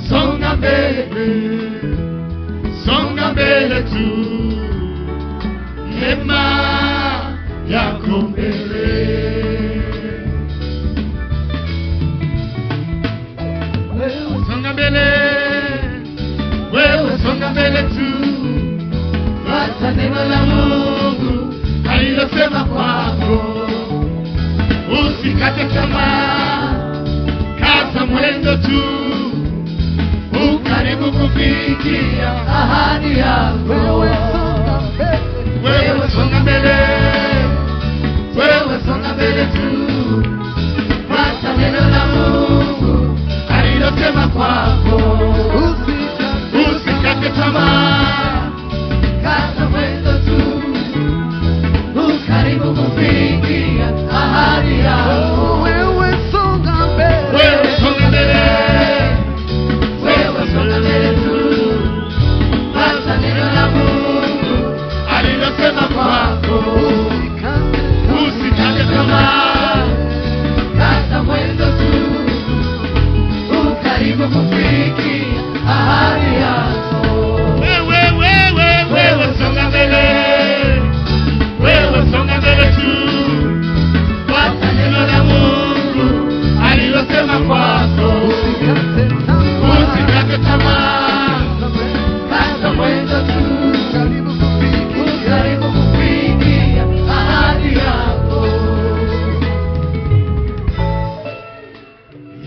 songa mbele, songa mbele tu, mema yako mbele. Songa mbele, wewe songa mbele tu, fuata neno la Mungu alilosema kwako, usikate tamaa. kufikia ahadi yako. Wewe songa mbele, wewe songa mbele tu, fuata neno la Mungu alilosema kwako. Usikate tamaa, kaza mwendo tu, ukaribu kufikia ahadi yako. Wewe songa mbele, Wewe songa mbele, Wewe songa mbele tu, fuata neno la Mungu alilosema kwako. Usikate tamaa, kaza mwendo tu, ukaribu kufikia ahadi yako. Wewe, wewe, wewe songa mbele, wewe songa mbele tu, fuata neno la Mungu alilosema kwako. Usikate tamaa, Kaza mwendo tu, ukaribu kufikia ahadi yako.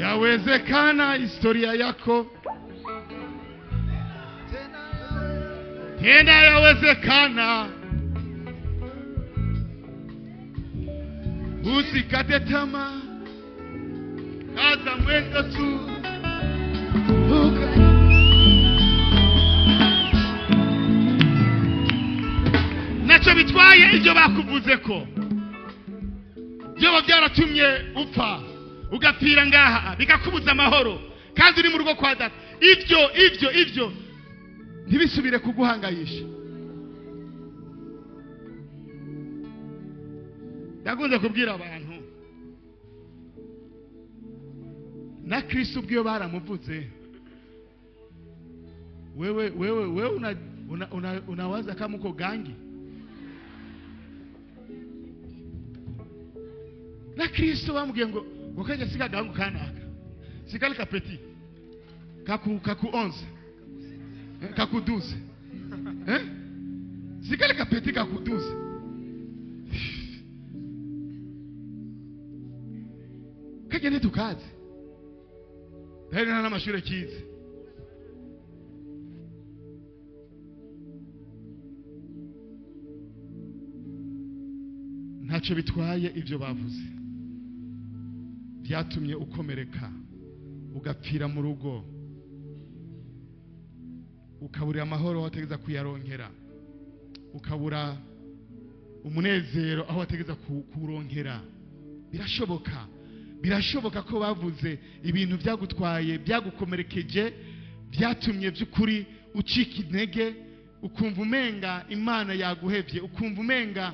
Yawezekana historia yako tena, yawezekana. Usikate tamaa, kaza mwendo tu. Ntacyo bitwaye ibyo bakuvuze ko byoba byaratumye upfa ugapfira ngaha, bikakubuza amahoro kandi uri mu rugo kwa data. Ibyo ibyo ibyo ntibisubire kuguhangayisha. Ndakunze kubwira abantu na Kristo ubwiyo baramuvuze, wewe wewe wewe una, una, una, unawaza kama uko gangi na Kristo bamubwiye ngo ngo kajya sika gangu kanaka sikali kapeti kaku kaku 11 kaku 12 sikali kapeti kaku 12 kajya ntitukazi rero nta n'amashure kize. Ntacyo bitwaye ibyo bavuze byatumye ukomereka ugapfira mu rugo, ukaburira amahoro aho wategeza kuyaronkera, ukabura umunezero aho wategeza kuwuronkera. Birashoboka, birashoboka ko bavuze ibintu byagutwaye, byagukomerekeje, byatumye by'ukuri ucika intege, ukumva umenga Imana yaguhevye, ukumva umenga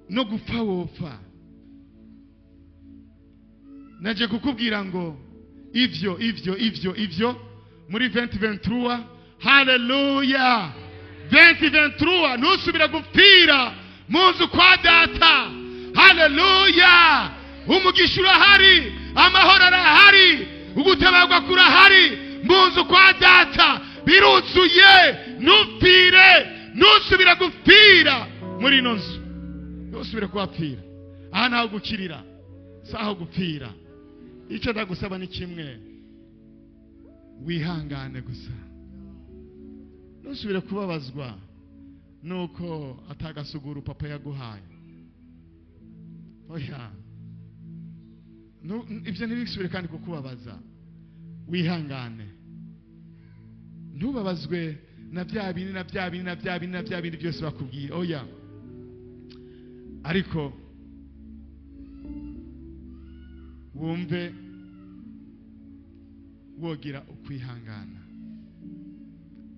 no gupfa wopfa. Naje kukubwira ngo ivyo ivyo ivyo ivyo muri 2023, haleluya, 2023 ntusubira gupfira mu nzu kwa data. Haleluya, umugisha urahari, amahoro arahari, ugutabarwa kurahari mu nzu kwa data, biruzuye. Ntupfire, ntusubira gupfira muri ino nzu, ntusubire kuhapfira. Aha ntaho gukirira, si aho gupfira. Icyo ndagusaba ni kimwe, wihangane gusa, ntusubire kubabazwa nuko atagasuguru papa yaguhaye. Oya, ibyo ntibisubire kandi kukubabaza. Wihangane, ntubabazwe na bya bindi na bya bindi na bya bindi na bya bindi byose bakubwiye. Oya, ariko wumve wogira ukwihangana,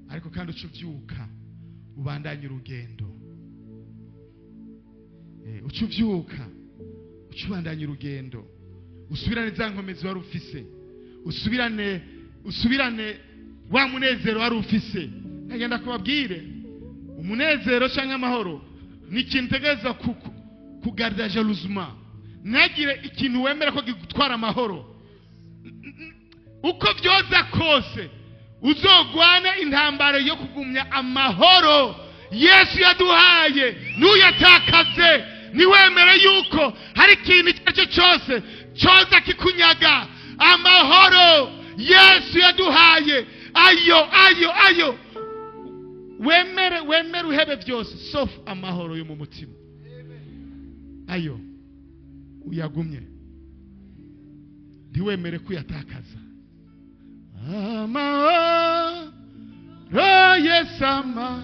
ariko kandi uca ubyuka ubandanye urugendo. Uca ubyuka uca ubandanye urugendo, usubirane za nkomezi wari ufise, usubirane wa munezero wari ufise. Nagenda kubabwire, umunezero cyangwa amahoro ni ikintu utegereza kugarda jalousement. Ntagire ikintu wemera ko gitwara amahoro. Uko byoza kose uzogwana intambara yo kugumya amahoro Yesu yaduhaye, ntuyatakaze. Niwemere yuko hari ikintu icyo ari cyo cyose cyoza kikunyaga amahoro Yesu yaduhaye. Ayo ayo ayo, wemere wemere uhebe byose sauf amahoro yo mu mutima. Ayo uyagumye, ntiwemere kuyatakaza. Amahoro yesama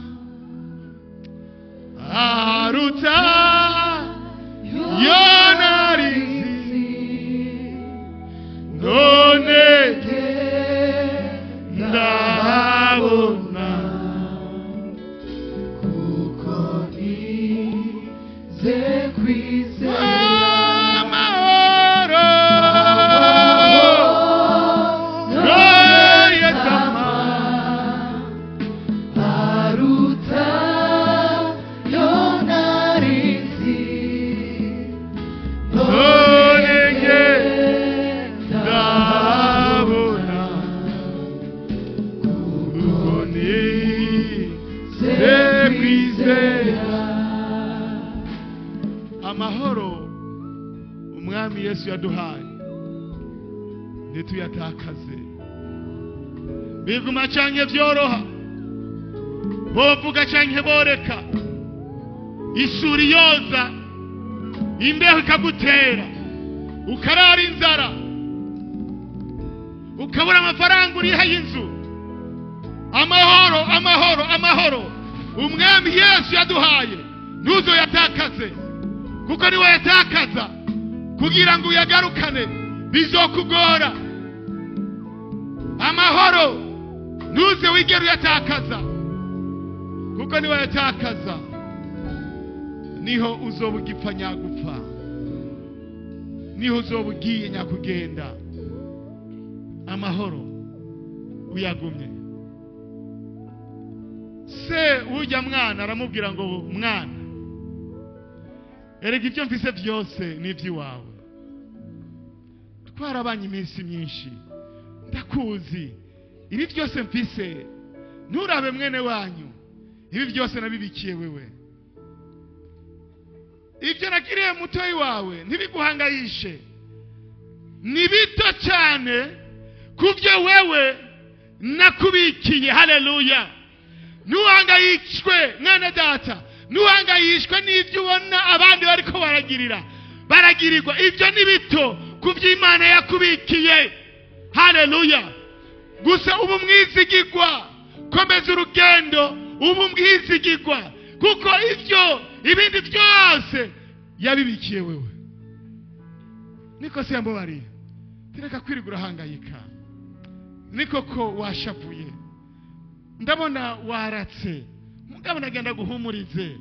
aruta yonarizi, none ndabona kuko nize kwizera. Amahoro yesama aruta yonarizi, none ndabona kuko nize kwizera. Amahoro umwami Yesu yaduhaye ntituyatakaze. Biguma canke vyoroha, bovuga canke boreka, isuri yoza, imbeho ikagutera, ukarara inzara, ukabura amafaranga uriha y'inzu, amahoro amahoro amahoro umwami Yesu yaduhaye ntuzoyatakaze, kuko niwe yatakaza kugira ngo uyagarukane bizokugora. Amahoro ntuze wigere uyatakaza, kuko niwe yatakaza niho uzoba ugipfa nyagupfa, niho uzoba ugiye nyakugenda. Amahoro uyagumye. Se ujya mwana aramubwira ngo mwana, erega ibyo mfise byose ni iby'iwawe, twarabanye iminsi myinshi, ndakuzi, ibi byose mfise nturabe mwene wanyu, ibi byose nabibikiye wewe, ibyo nagiriye mutoyi wawe ntibiguhangayishe, ni bito cyane kubyo wewe nakubikiye. Haleluya! Ntuhangayishwe mwana data, ntuhangayishwe n'ibyo ubona abandi bariko baragirira baragirirwa, ibyo ni bito ku byo Imana yakubikiye. Haleluya! Gusa ubu mwizigirwa, komeza urugendo, ubu mwizigirwa, kuko ibyo ibindi byose yabibikiye wewe. Niko se yambabariye, tireka kwirirwa urahangayika, niko ko washavuye, ndabona waratse, mugabo nagenda guhumurize,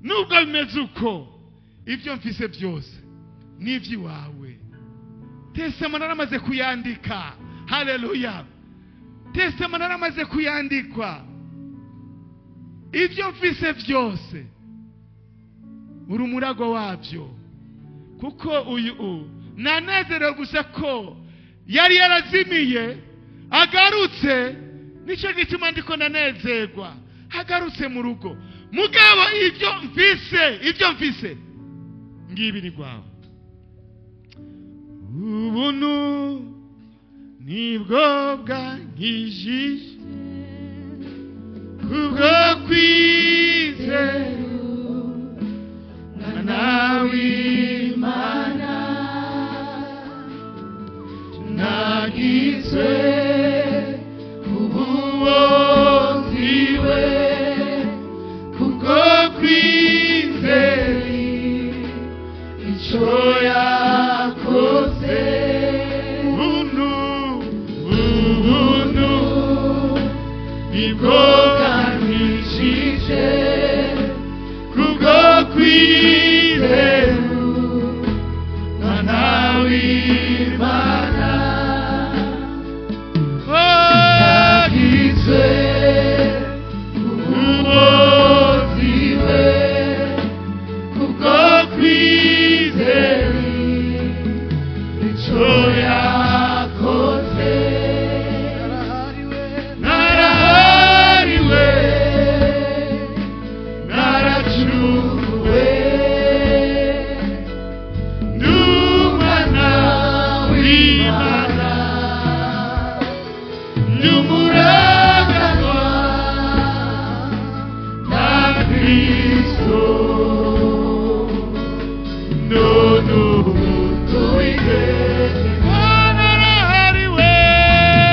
nubwo bimeze uko, ibyo mfise byose ni iby'iwawe. Tesema naramaze kuyandika. Haleluya! Tesema naramaze kuyandikwa, ibyo mfise byose uri umurago wabyo, kuko uyu nanezerewe gusa ko yari yarazimiye agarutse, nicyo gituma ndiko nanezerwa agarutse mu rugo. Mugabo ibyo mfise, ibyo mfise ngibi ni rwawe. Ubuntu nibwo bwankijije kubwo kwizera Mwana w'Imana, nagizwe ubuwoziwe kubwo kwizera icyo yakoze. Ubuntu ubuntu nibwo bwankijije Kristo none ubu tuwiteka Narahariwe,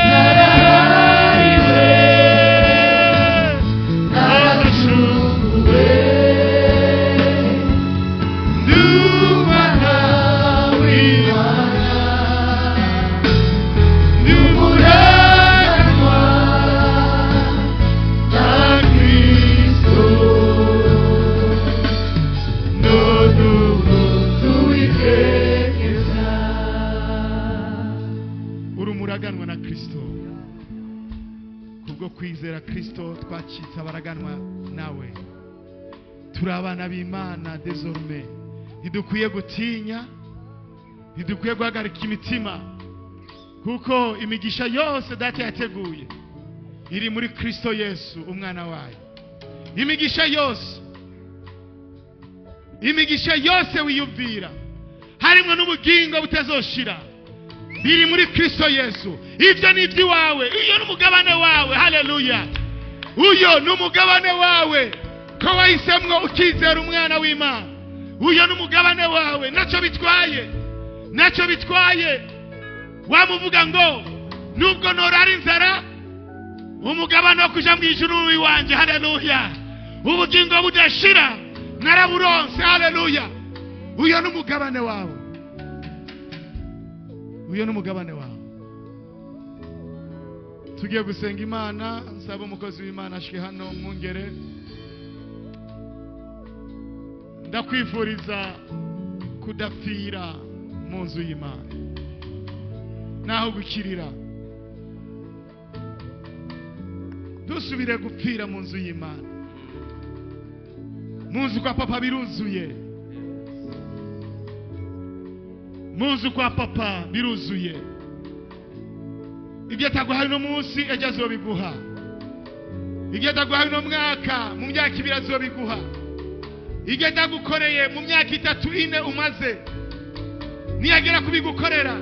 narahariwe naracunguwe ndi umwana w'Imana ndi umuraganwa na Kristo none ubu tuwiteka. Uri umuraganwa na Kristo. Kubwo kwizera Kristo twacitse abaraganwa nawe, turi abana b'Imana. Désormais ntidukwiye gutinya, ntidukwiye guhagarika imitima, kuko imigisha yose Data yateguye iri muri Kristo Yesu umwana wayo. Imigisha yose, imigisha yose wiyumvira, harimo n'ubugingo butazoshira, biri muri Kristo Yesu. Ibyo ni iby'iwawe, iyo ni umugabane wawe. Haleluya! Uyo ni umugabane wawe, ko wahisemwo ukizera umwana w'Imana. Uyo ni umugabane wawe, ntacyo bitwaye, ntacyo bitwaye. Wamuvuga ngo nubwo norara inzara, umugabane wo kuja mu ijuru w'iwanje. Haleluya! Ubugingo budashira naraburonse. Haleluya! Uyo ni umugabane wawe, uyo ni umugabane wawe. Tugiye gusenga Imana. Nsaba umukozi w'Imana ashike hano, mwungere. Ndakwifuriza kudapfira mu nzu y'Imana naho gukirira. Dusubire gupfira mu nzu y'Imana. Mu nzu kwa papa biruzuye, mu nzu kwa papa biruzuye. Ibyo ataguhaye uno munsi, ejo azobiguha. Ibyo ataguhaye uno mwaka, mu myaka 2 azobiguha. Ibyo atagukoreye mu myaka 3, 4 umaze, niyagera kubigukorera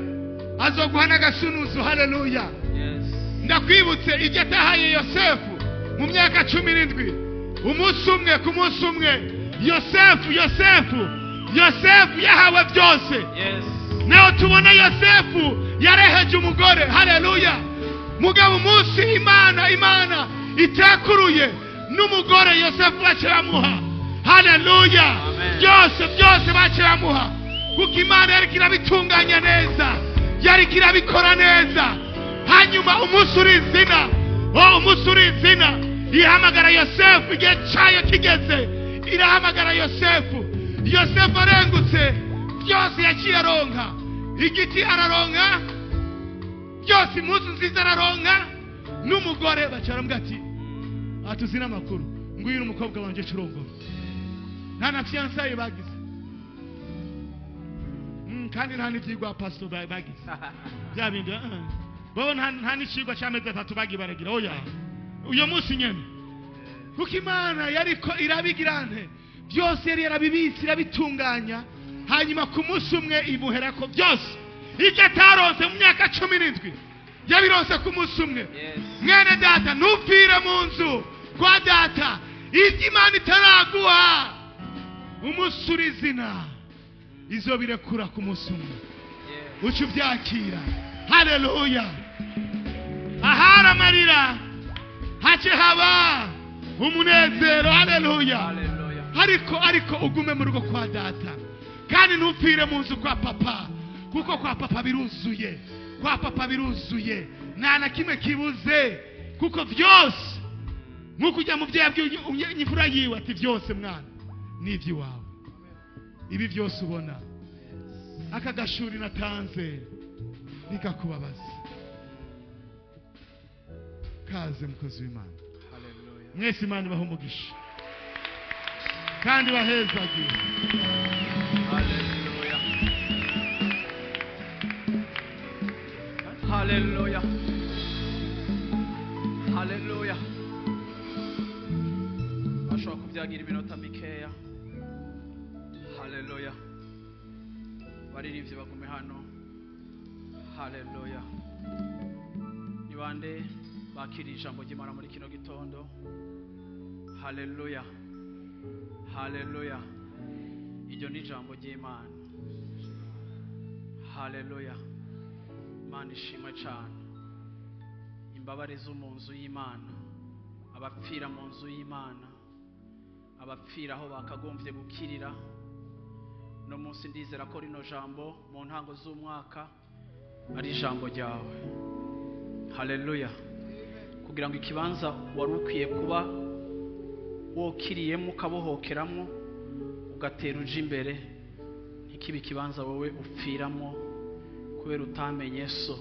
azoguha n'agasunuzu. Haleluya! Ndakwibutse ibyo atahaye Yosefu mu myaka 17, umunsi umwe, ku munsi umwe Yosefu, Yosefu, Yosefu yahawe byose. Naho tubona Yosefu yareheje umugore, haleluya, mugabo umunsi Imana itakuruye n'umugore Yosefu bace bamuha. Haleluya! Amen. Byose, byose bace bamuha, kuko Imana yariko irabitunganya neza, yariko irabikora neza. Hanyuma umunsi uri izina, oh, umunsi uri izina, ihamagara Yosefu. Igihe cayo kigeze irahamagara Yosefu. Yosefu arengutse, byose yaciye aronka. Igiti araronka byose, impuzu nziza araronka, n'umugore. Baca baramubwira ati atuzi n'amakuru, nguyu ni umukobwa wanje, curongora. Nta na fiançailles bagize. Kandi nta n'ivyigwa pastor bagize bya bindi, bobo nta n'icigwa c'amezi 3 bagiye baragira. Oya, uyo munsi nyene, kuko Imana yariko irabigirante byose, yari yarabibitse, irabitunganya. Hanyuma ku munsi umwe imuherako byose. Ibyo ataronse mu myaka 17 yabironse ku munsi umwe. Mwene data, ntupfire mu nzu kwa data. Ibyo Imana itaraguha, umunsi uri izina izobirekura ku munsi umwe, uca ubyakira. Haleluya! Ahari amarira hace haba umunezero. Haleluya! Hallelujah. Ariko ugume mu rugo kwa data, kandi ntupfire mu nzu kwa papa, kuko kwa papa biruzuye, kwa papa biruzuye, nta na kimwe kibuze, kuko byose, nk'uko ujya mu byo yabwiye imfura yiwe ati byose mwana ni iby'iwawe, ibi byose ubona, aka gashuri natanze nikakubabaza. Kaze mukozi w'Imana. Hallelujah. Mwese Imana ibahe umugisha kandi bahezagire. Hallelujah. Hallelujah. Hallelujah. Bashobora kubyagira iminota mikeya. Hallelujah. Baririmbyi bagume hano. Hallelujah. Ni bande bakiriye ijambo ry'Imana muri kino gitondo? Hallelujah. Haleluya. Iryo ni ijambo ry'Imana. Haleluya. Imana ishimwe cyane. Imbabare zo mu nzu y'Imana, abapfira mu nzu y'Imana, abapfira aho bakagombye gukirira. No munsi ndizera ko rino jambo mu ntango z'umwaka ari ijambo ryawe. Haleluya. Kugira ngo ikibanza wari ukwiye kuba wokiriyemo ukabohokeramo ugatera uja imbere, ntikibe ikibanza wowe upfiramo kubera utamenye so.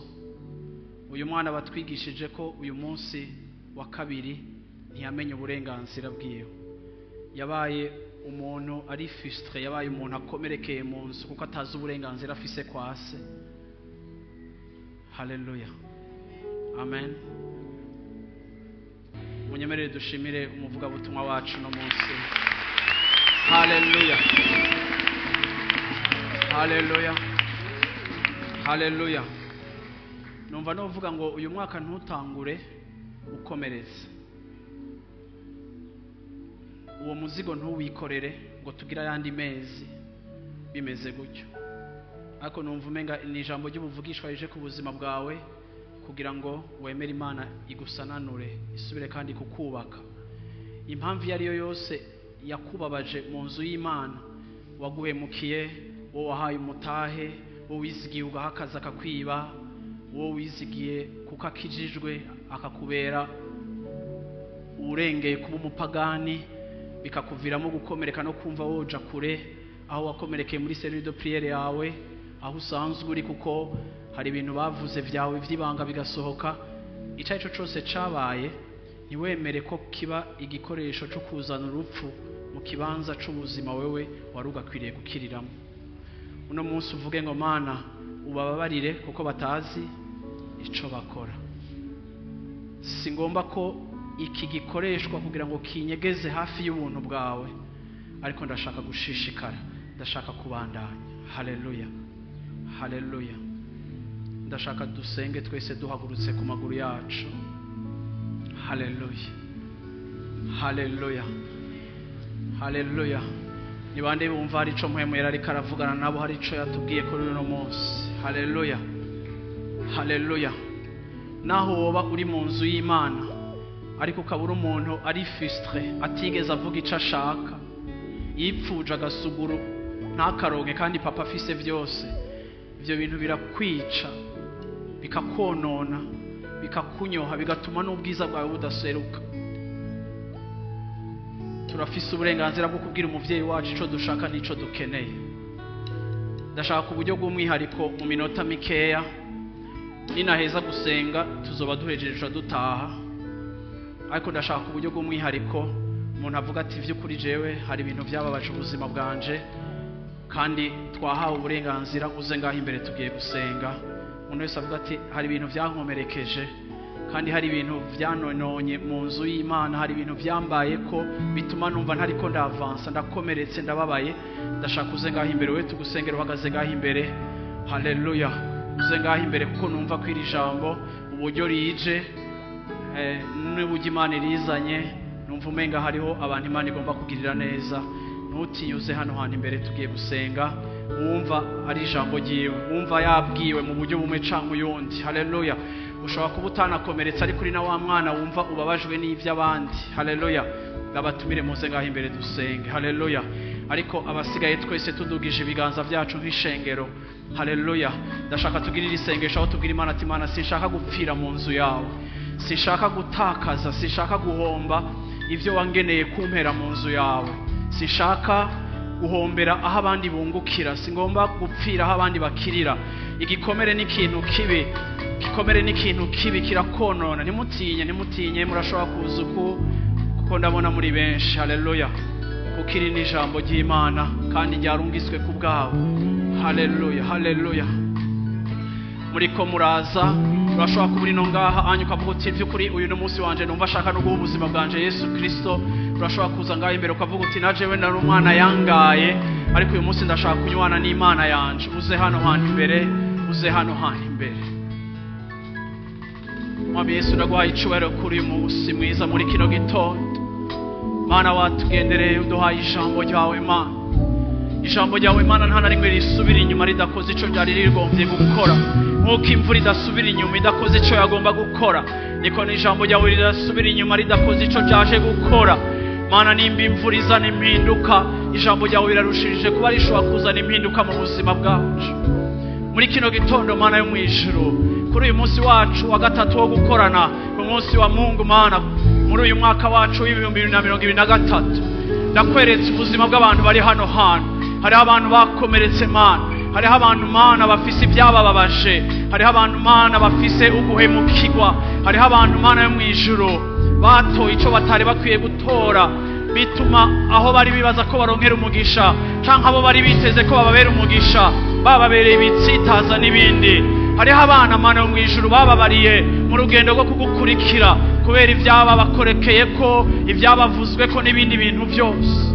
Uyu mwana batwigishije ko uyu munsi wa kabiri ntiyamenye uburenganzira bwiwe. Yabaye umuntu ari frustré, yabaye umuntu akomerekeye mu nzu kuko atazi uburenganzira afise kwa se. Haleluya. Amen. Munyemerere dushimire umuvugabutumwa wacu no munsi. Haleluya. Haleluya. Haleluya. Numva novuga ngo uyu mwaka ntutangure ukomereze. Uwo muzigo ntuwikorere ngo tugire ayandi mezi bimeze gutyo. Ariko numva umenga ni ijambo ry'ubuvugishwa rije ku buzima bwawe kugira ngo wemere Imana igusananure, isubire kandi kukubaka. Impamvu iyo ariyo yose yakubabaje mu nzu y'Imana, waguhemukiye, wowe wahaye umutahe, wowe wizigiye ugahakaza akakwiba, wowe wizigiye kuko akijijwe akakubera urengeye kuba umupagani, bikakuviramo gukomereka no kumva woja kure aho wakomerekeye muri cellule de prière yawe, aho usanzwe uri, kuko hari ibintu bavuze vyawe vy'ibanga bigasohoka. Ico arico cose cabaye, ntiwemere ko kiba igikoresho co kuzana urupfu mu kibanza c'ubuzima wewe wari ugakwiriye gukiriramo. Uno munsi uvuge ngo Mana ubababarire kuko batazi ico bakora. Si ngomba ko iki gikoreshwa kugira ngo kinyegeze hafi y'ubuntu bwawe, ariko ndashaka gushishikara, ndashaka kubandanya. Haleluya. Haleluya. Ndashaka dusenge twese duhagurutse ku maguru yacu. Haleluya. Haleluya. Haleluya. Ni bande bumva hari ico Mpwemu yari ariko aravugana nabo, hari ico yatubwiye kuri uno munsi? Haleluya. Haleluya. Naho woba uri mu nzu y'Imana ariko ukaba uri umuntu ari frustré, atigeze avuga ico ashaka, yipfuje agasuguru ntakaronke kandi papa afise vyose, ivyo bintu birakwica, bikakonona, bikakunyoha, bigatuma n'ubwiza bwawe budaseruka. Turafise uburenganzira bwo kubwira umuvyeyi wacu ico dushaka n'ico dukeneye. Ndashaka ku buryo bw'umwihariko mu minota mikeya, ninaheza gusenga tuzoba duhejeje dutaha, ariko ndashaka ku buryo bw'umwihariko umuntu avuga ati vy'ukuri jewe hari ibintu vyababaje ubuzima bwanje, kandi twahawe uburenganzira, uze ngaho imbere tugiye gusenga. Umuntu wese avuga ati hari ibintu vyankomerekeje, kandi hari ibintu vyanononye mu nzu y'Imana, hari ibintu vyambaye ko bituma numva ntariko ndavansa, ndakomeretse, ndababaye. Ndashaka uze ngaho imbere, we tugusengera uhagaze ngaho imbere. Haleluya. Uze ngaho imbere kuko numva ko iri jambo uburyo rije n'uburyo Imana irizanye, numva umenga hariho abantu Imana igomba kugirira neza. Ntutinyuze hano hantu imbere tugiye gusenga, wumva ari ijambo ryiwe, wumva yabwiwe mu buryo bumwe canke uyundi. Haleluya. Ushobora kuba utanakomeretse ariko uri na wa mwana wumva ubabajwe n'ivy'abandi. Haleluya. Ndabatumire muze ngaho imbere dusenge. Haleluya. Ariko abasigaye twese tudugije ibiganza vyacu nk'ishengero. Haleluya. Ndashaka tugirire isengesho aho tubwira Imana ati Imana, sinshaka gupfira mu nzu yawe, sinshaka gutakaza, sinshaka guhomba ivyo wangeneye kumpera mu nzu yawe, sinshaka guhombera aho abandi bungukira, singomba gupfira aho abandi bakirira. Igikomere ni ikintu kibi, igikomere ni ikintu kibi, kirakonona. Ntimutinye, ntimutinye, murashobora kuza uku kuko ndabona muri benshi. Haleluya. Kuko iri ni ijambo ry'Imana kandi ryarungiswe ku bwawe. Haleluya. Haleluya. Muriko muraza, urashobora kuba uri no ngaha anyu ukavuga uti vy'ukuri uyu ni umunsi wanje, numva ashaka no guha ubuzima bwanje Yesu Kristo. Urashobora kuza ngaha imbere ukavuga uti na jewe nari umwana yangaye, ariko uyu munsi ndashaka kunywana n'Imana yanje. Uze hano hantu imbere, uze hano hantu imbere. Mwami Yesu, ndaguhaye icubahiro kuri uyu munsi mwiza muri kino gitondo. Mana watugendereye uduhaye ijambo ryawe Mana. Ijambo ryawe Mana nta na rimwe risubira inyuma ridakoze ico ryari rigombye gukora. Nk'uko imvura idasubira inyuma idakoze ico yagomba gukora, niko n'ijambo ryawe ridasubira inyuma ridakoze ico ryaje gukora. Mana nimba imvura izana impinduka, ijambo ryawe rirarushirije kuba rishobora kuzana impinduka mu buzima bwacu. Muri kino gitondo Mana yo mu ijuru, kuri uyu munsi wacu wa gatatu wo gukorana, ku munsi wa Mungu Mana, muri uyu mwaka wacu w'2023, ndakweretse ubuzima bw'abantu bari hano hantu. Hariho abantu bakomeretse Mana, hariho abantu Mana bafise ibyabababaje, hariho abantu Mana bafise uguhemukirwa, hariho abantu Mana yo mu ijuru batoye ico batari bakwiye gutora, bituma aho bari bibaza ko baronkera umugisha canke abo bari biteze ko bababera umugisha bababereye ibitsitaza n'ibindi. Hariho abana Mana yo mu ijuru bababariye mu rugendo rwo kugukurikira kubera ibyababakorekeye ko ibyabavuzwe ko n'ibindi bintu byose.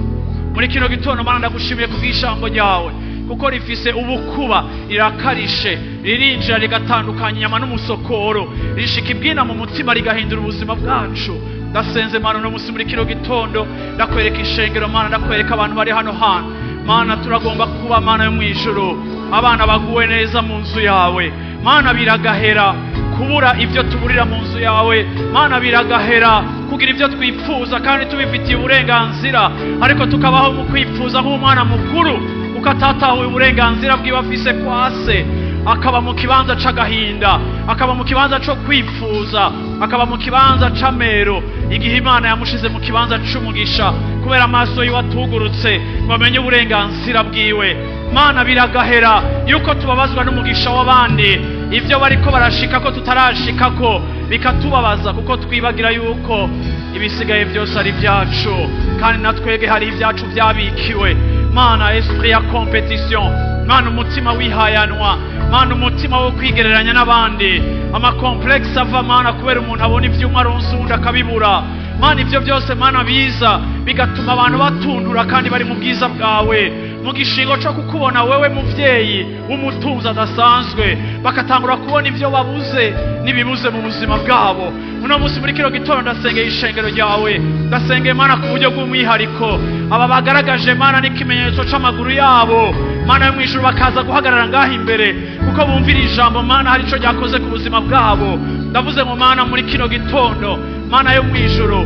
Muri kino gitondo Mana ndagushimiye kubw'ijambo ryawe, kuko rifise ubukuba, rirakarishe, ririnjira rigatandukanya inyama n'umusokoro, rishika ibwina mu mutima rigahindura ubuzima bwacu. Ndasenze Mana uno munsi muri kino gitondo, ndakwereka ishengero Mana, ndakwereka abantu bari hano hantu Mana. Turagomba kuba Mana yo mu ijuru abana baguwe neza mu nzu yawe Mana. Biragahera kubura ibyo tuburira mu nzu yawe Mana, biragahera kugira ibyo twifuza kandi tubifitiye uburenganzira, ariko tukabaho mu kwifuza nk'umwana mukuru kuko atatahuye uburenganzira bwiwe afise kwa se, akaba mu kibanza c'agahinda, akaba mu kibanza co kwifuza, akaba mu kibanza c'amero, igihe Imana yamushize mu kibanza c'umugisha kubera amaso yiwe atugurutse ngo amenye uburenganzira bwiwe. Mana biragahera yuko tubabazwa n'umugisha w'abandi, ibyo bariko barashika ko tutarashikako bikatubabaza, kuko twibagira yuko ibisigaye byose ari ibyacu kandi natwege hari ibyacu byabikiwe. Mana esprit ya competition, Mana umutima wihayanwa, Mana umutima wo kwigereranya n'abandi, amakomplexe ava Mana kubera umuntu abona ivyuma aronse uwundi akabibura. Mana ivyo byose Mana biza bigatuma abantu batundura kandi bari mu bwiza bwawe, mu gishingo co kukubona wewe muvyeyi w'umutunzi adasanzwe, bakatangura kubona ivyo babuze n'ibibuze mu buzima bwabo. Uno munsi muri kino gitondo ndasengeye ishengero ryawe, ndasengeye Mana ku buryo bw'umwihariko aba bagaragaje Mana n'ikimenyetso c'amaguru yabo Mana yo mu ijuru, bakaza guhagarara ngaha imbere kuko bumvira ijambo Mana hari ico ryakoze ku buzima bwabo. Ndavuze ngo Mana muri kino gitondo Mana yo mu ijuru,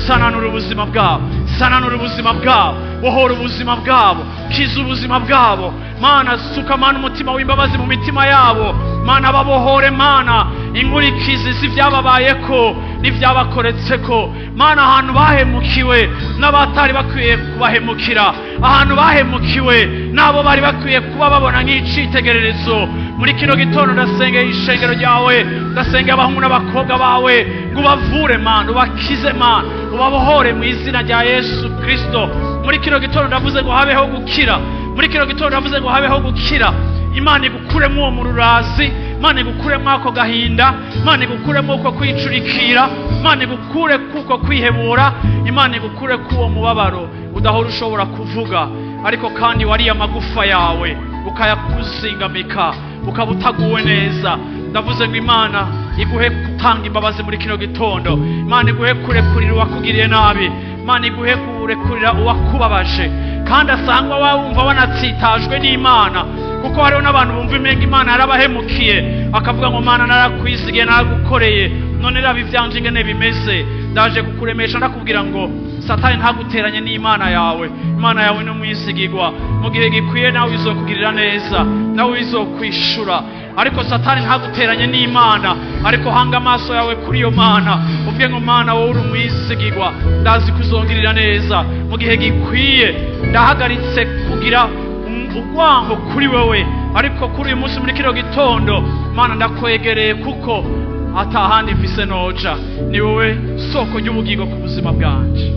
sananura ubuzima bwabo, sananura ubuzima bwabo, bohora ubuzima bwabo, kiza ubuzima bwabo Mana. Suka Mana umutima w'imbabazi mu mitima yabo Mana, babohore Mana inkurikizi z'ivyababayeko n'ivyabakoretseko Mana. Ahantu bahemukiwe n'abatari bakwiye kubahemukira, ahantu bahemukiwe n'abo bari bakwiye kuba babona nk'icitegererezo, muri kino gitondo ndasengeye ishengero ryawe, ndasengeye abahungu n'abakobwa bawe ngo ubavure Mana, ubakize Mana, ubabohore mu izina rya Yesu Kristo. Muri kino gitondo ndavuze ngo habeho gukira, muri kino gitondo ndavuze ngo habeho gukira. Imana igukuremo uwo mururazi, Imana igukuremo ako gahinda, Imana igukuremo uko kwicurikira, Imana igukure kuko kwihebura, Imana igukure kuwo mubabaro udahora ushobora kuvuga, ariko kandi wariye amagufa yawe ukayakuzingamika ukaba utaguwe neza. Ndavuze ngo Imana iguhe gutanga imbabazi muri kino gitondo, Imana iguhe kurekurira uwakugiriye nabi, Imana iguhe kurekurira uwakubabaje, kandi asangwa wumva wanatsitajwe n'Imana, kuko hariho n'abantu bumva imenga Imana yarabahemukiye, akavuga ngo Mana narakwizigiye, naragukoreye, none raba ivyanje ingene bimeze. Ndaje kukuremesha ndakubwira ngo Satani ntaguteranye n'Imana yawe. Imana yawe ni umwizigirwa, mu gihe gikwiye nawe izokugirira neza, nawe izokwishura. Ariko Satani ntaguteranye n'Imana, ariko hanga amaso yawe kuri iyo Mana uvuge ngo Mana wowe uri umwizigirwa, ndazi kuzongirira neza mu gihe gikwiye. Ndahagaritse kugira urwango kuri wewe, ariko kuri uyu munsi muri kino gitondo Mana ndakwegereye, kuko atahandi mfise noja, ni wowe soko ry'ubugingo ku buzima bwanje.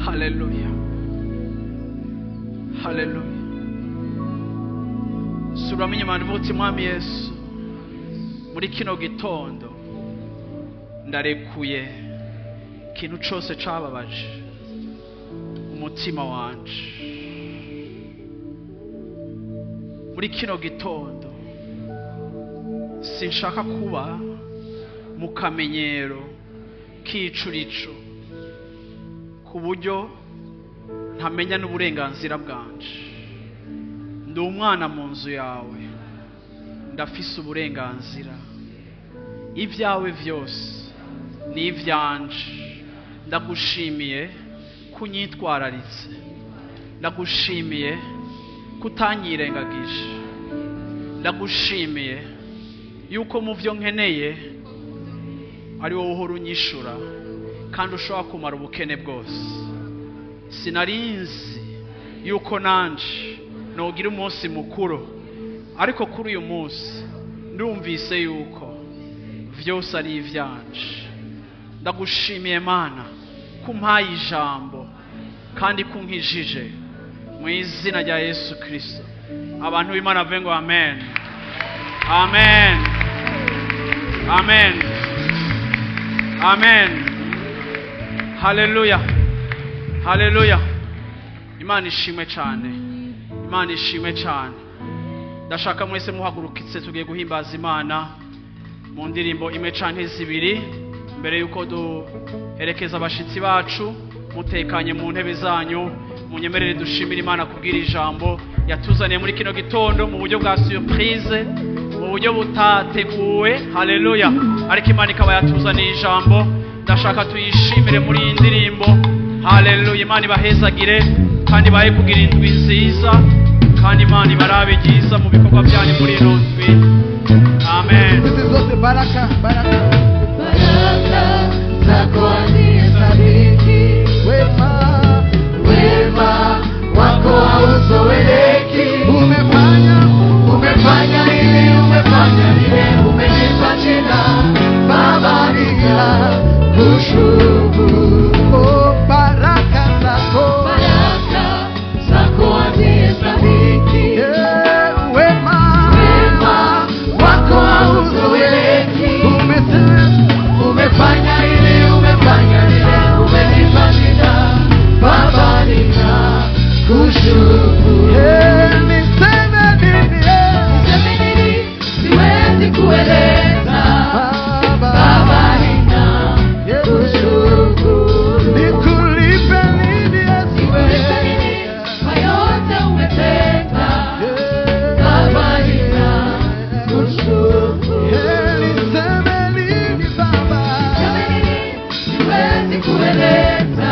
Haleluya, haleluya. Subiramo inyuma uvuga uti Mwami Yesu, muri kino gitondo ndarekuye ikintu cose cababaje umutima wanje. Muri kino gitondo sinshaka kuba mu kamenyero k'icurico ku buryo ntamenya n'uburenganzira bwanje. Ndi umwana mu nzu yawe, ndafise uburenganzira. Ibyawe byose ni ibyanje. Ndagushimiye kunyitwararitse, ndagushimiye kutanyirengagije, ndagushimiye yuko mu byo nkeneye ari wowe uhora unyishura kandi ushobora kumara ubukene bwose. Sinarinzi yuko nanje nogira umunsi mukuru, ariko kuri uyu munsi ndumvise yuko vyose ari ivyanje. Ndagushimiye Mana kumpaye ijambo kandi kunkijije mu izina rya Yesu Kristo. Abantu b'Imana bavuge ngo amen, amen, amen, amen. Haleluya, haleluya. Imana ishimwe cyane, Imana ishimwe cyane. Ndashaka mwese muhagurukitse, tugiye guhimbaza Imana mu ndirimbo imwe canke zibiri mbere yuko duherekeza abashitsi bacu. Mutekanye mu ntebe zanyu, munyemerere dushimire Imana kubwira ijambo yatuzaniye muri kino gitondo mu buryo bwa surprise, mu buryo butateguwe. Haleluya! Ariko Imana ikaba yatuzaniye ijambo, ndashaka tuyishimire muri iyi ndirimbo. Haleluya! Imana ibahezagire kandi ibahe kugira indwi nziza, kandi Imana ibarabe ryiza mu bikorwa byanyu muri ino ndwi. Amen. Sisi zote baraka, baraka. Baraka zako hazihesabiki, Wema, wema wako hauzoeleki. Umefanya, Umefanya hili, umefanya lile, umenipa jina Baba, ninakushukuru. Oh, baraka zako. Baraka zako hazihesabiki, Eh, wema, wema wako hauzoeleki. Umesema, Umefanya hili, umefanya lile, umenipa jina Baba, ninakushukuru. Eh, niseme nini, eh, Niseme nini? Siwezi kueleza. Baba, Baba, ninakushukuru. Nikulipe nini, Yesu, Nikulipe nini kwa yote umetenda? Baba, ninakushukuru. Eh, niseme nini, Baba? Niseme nini? Siwezi kueleza.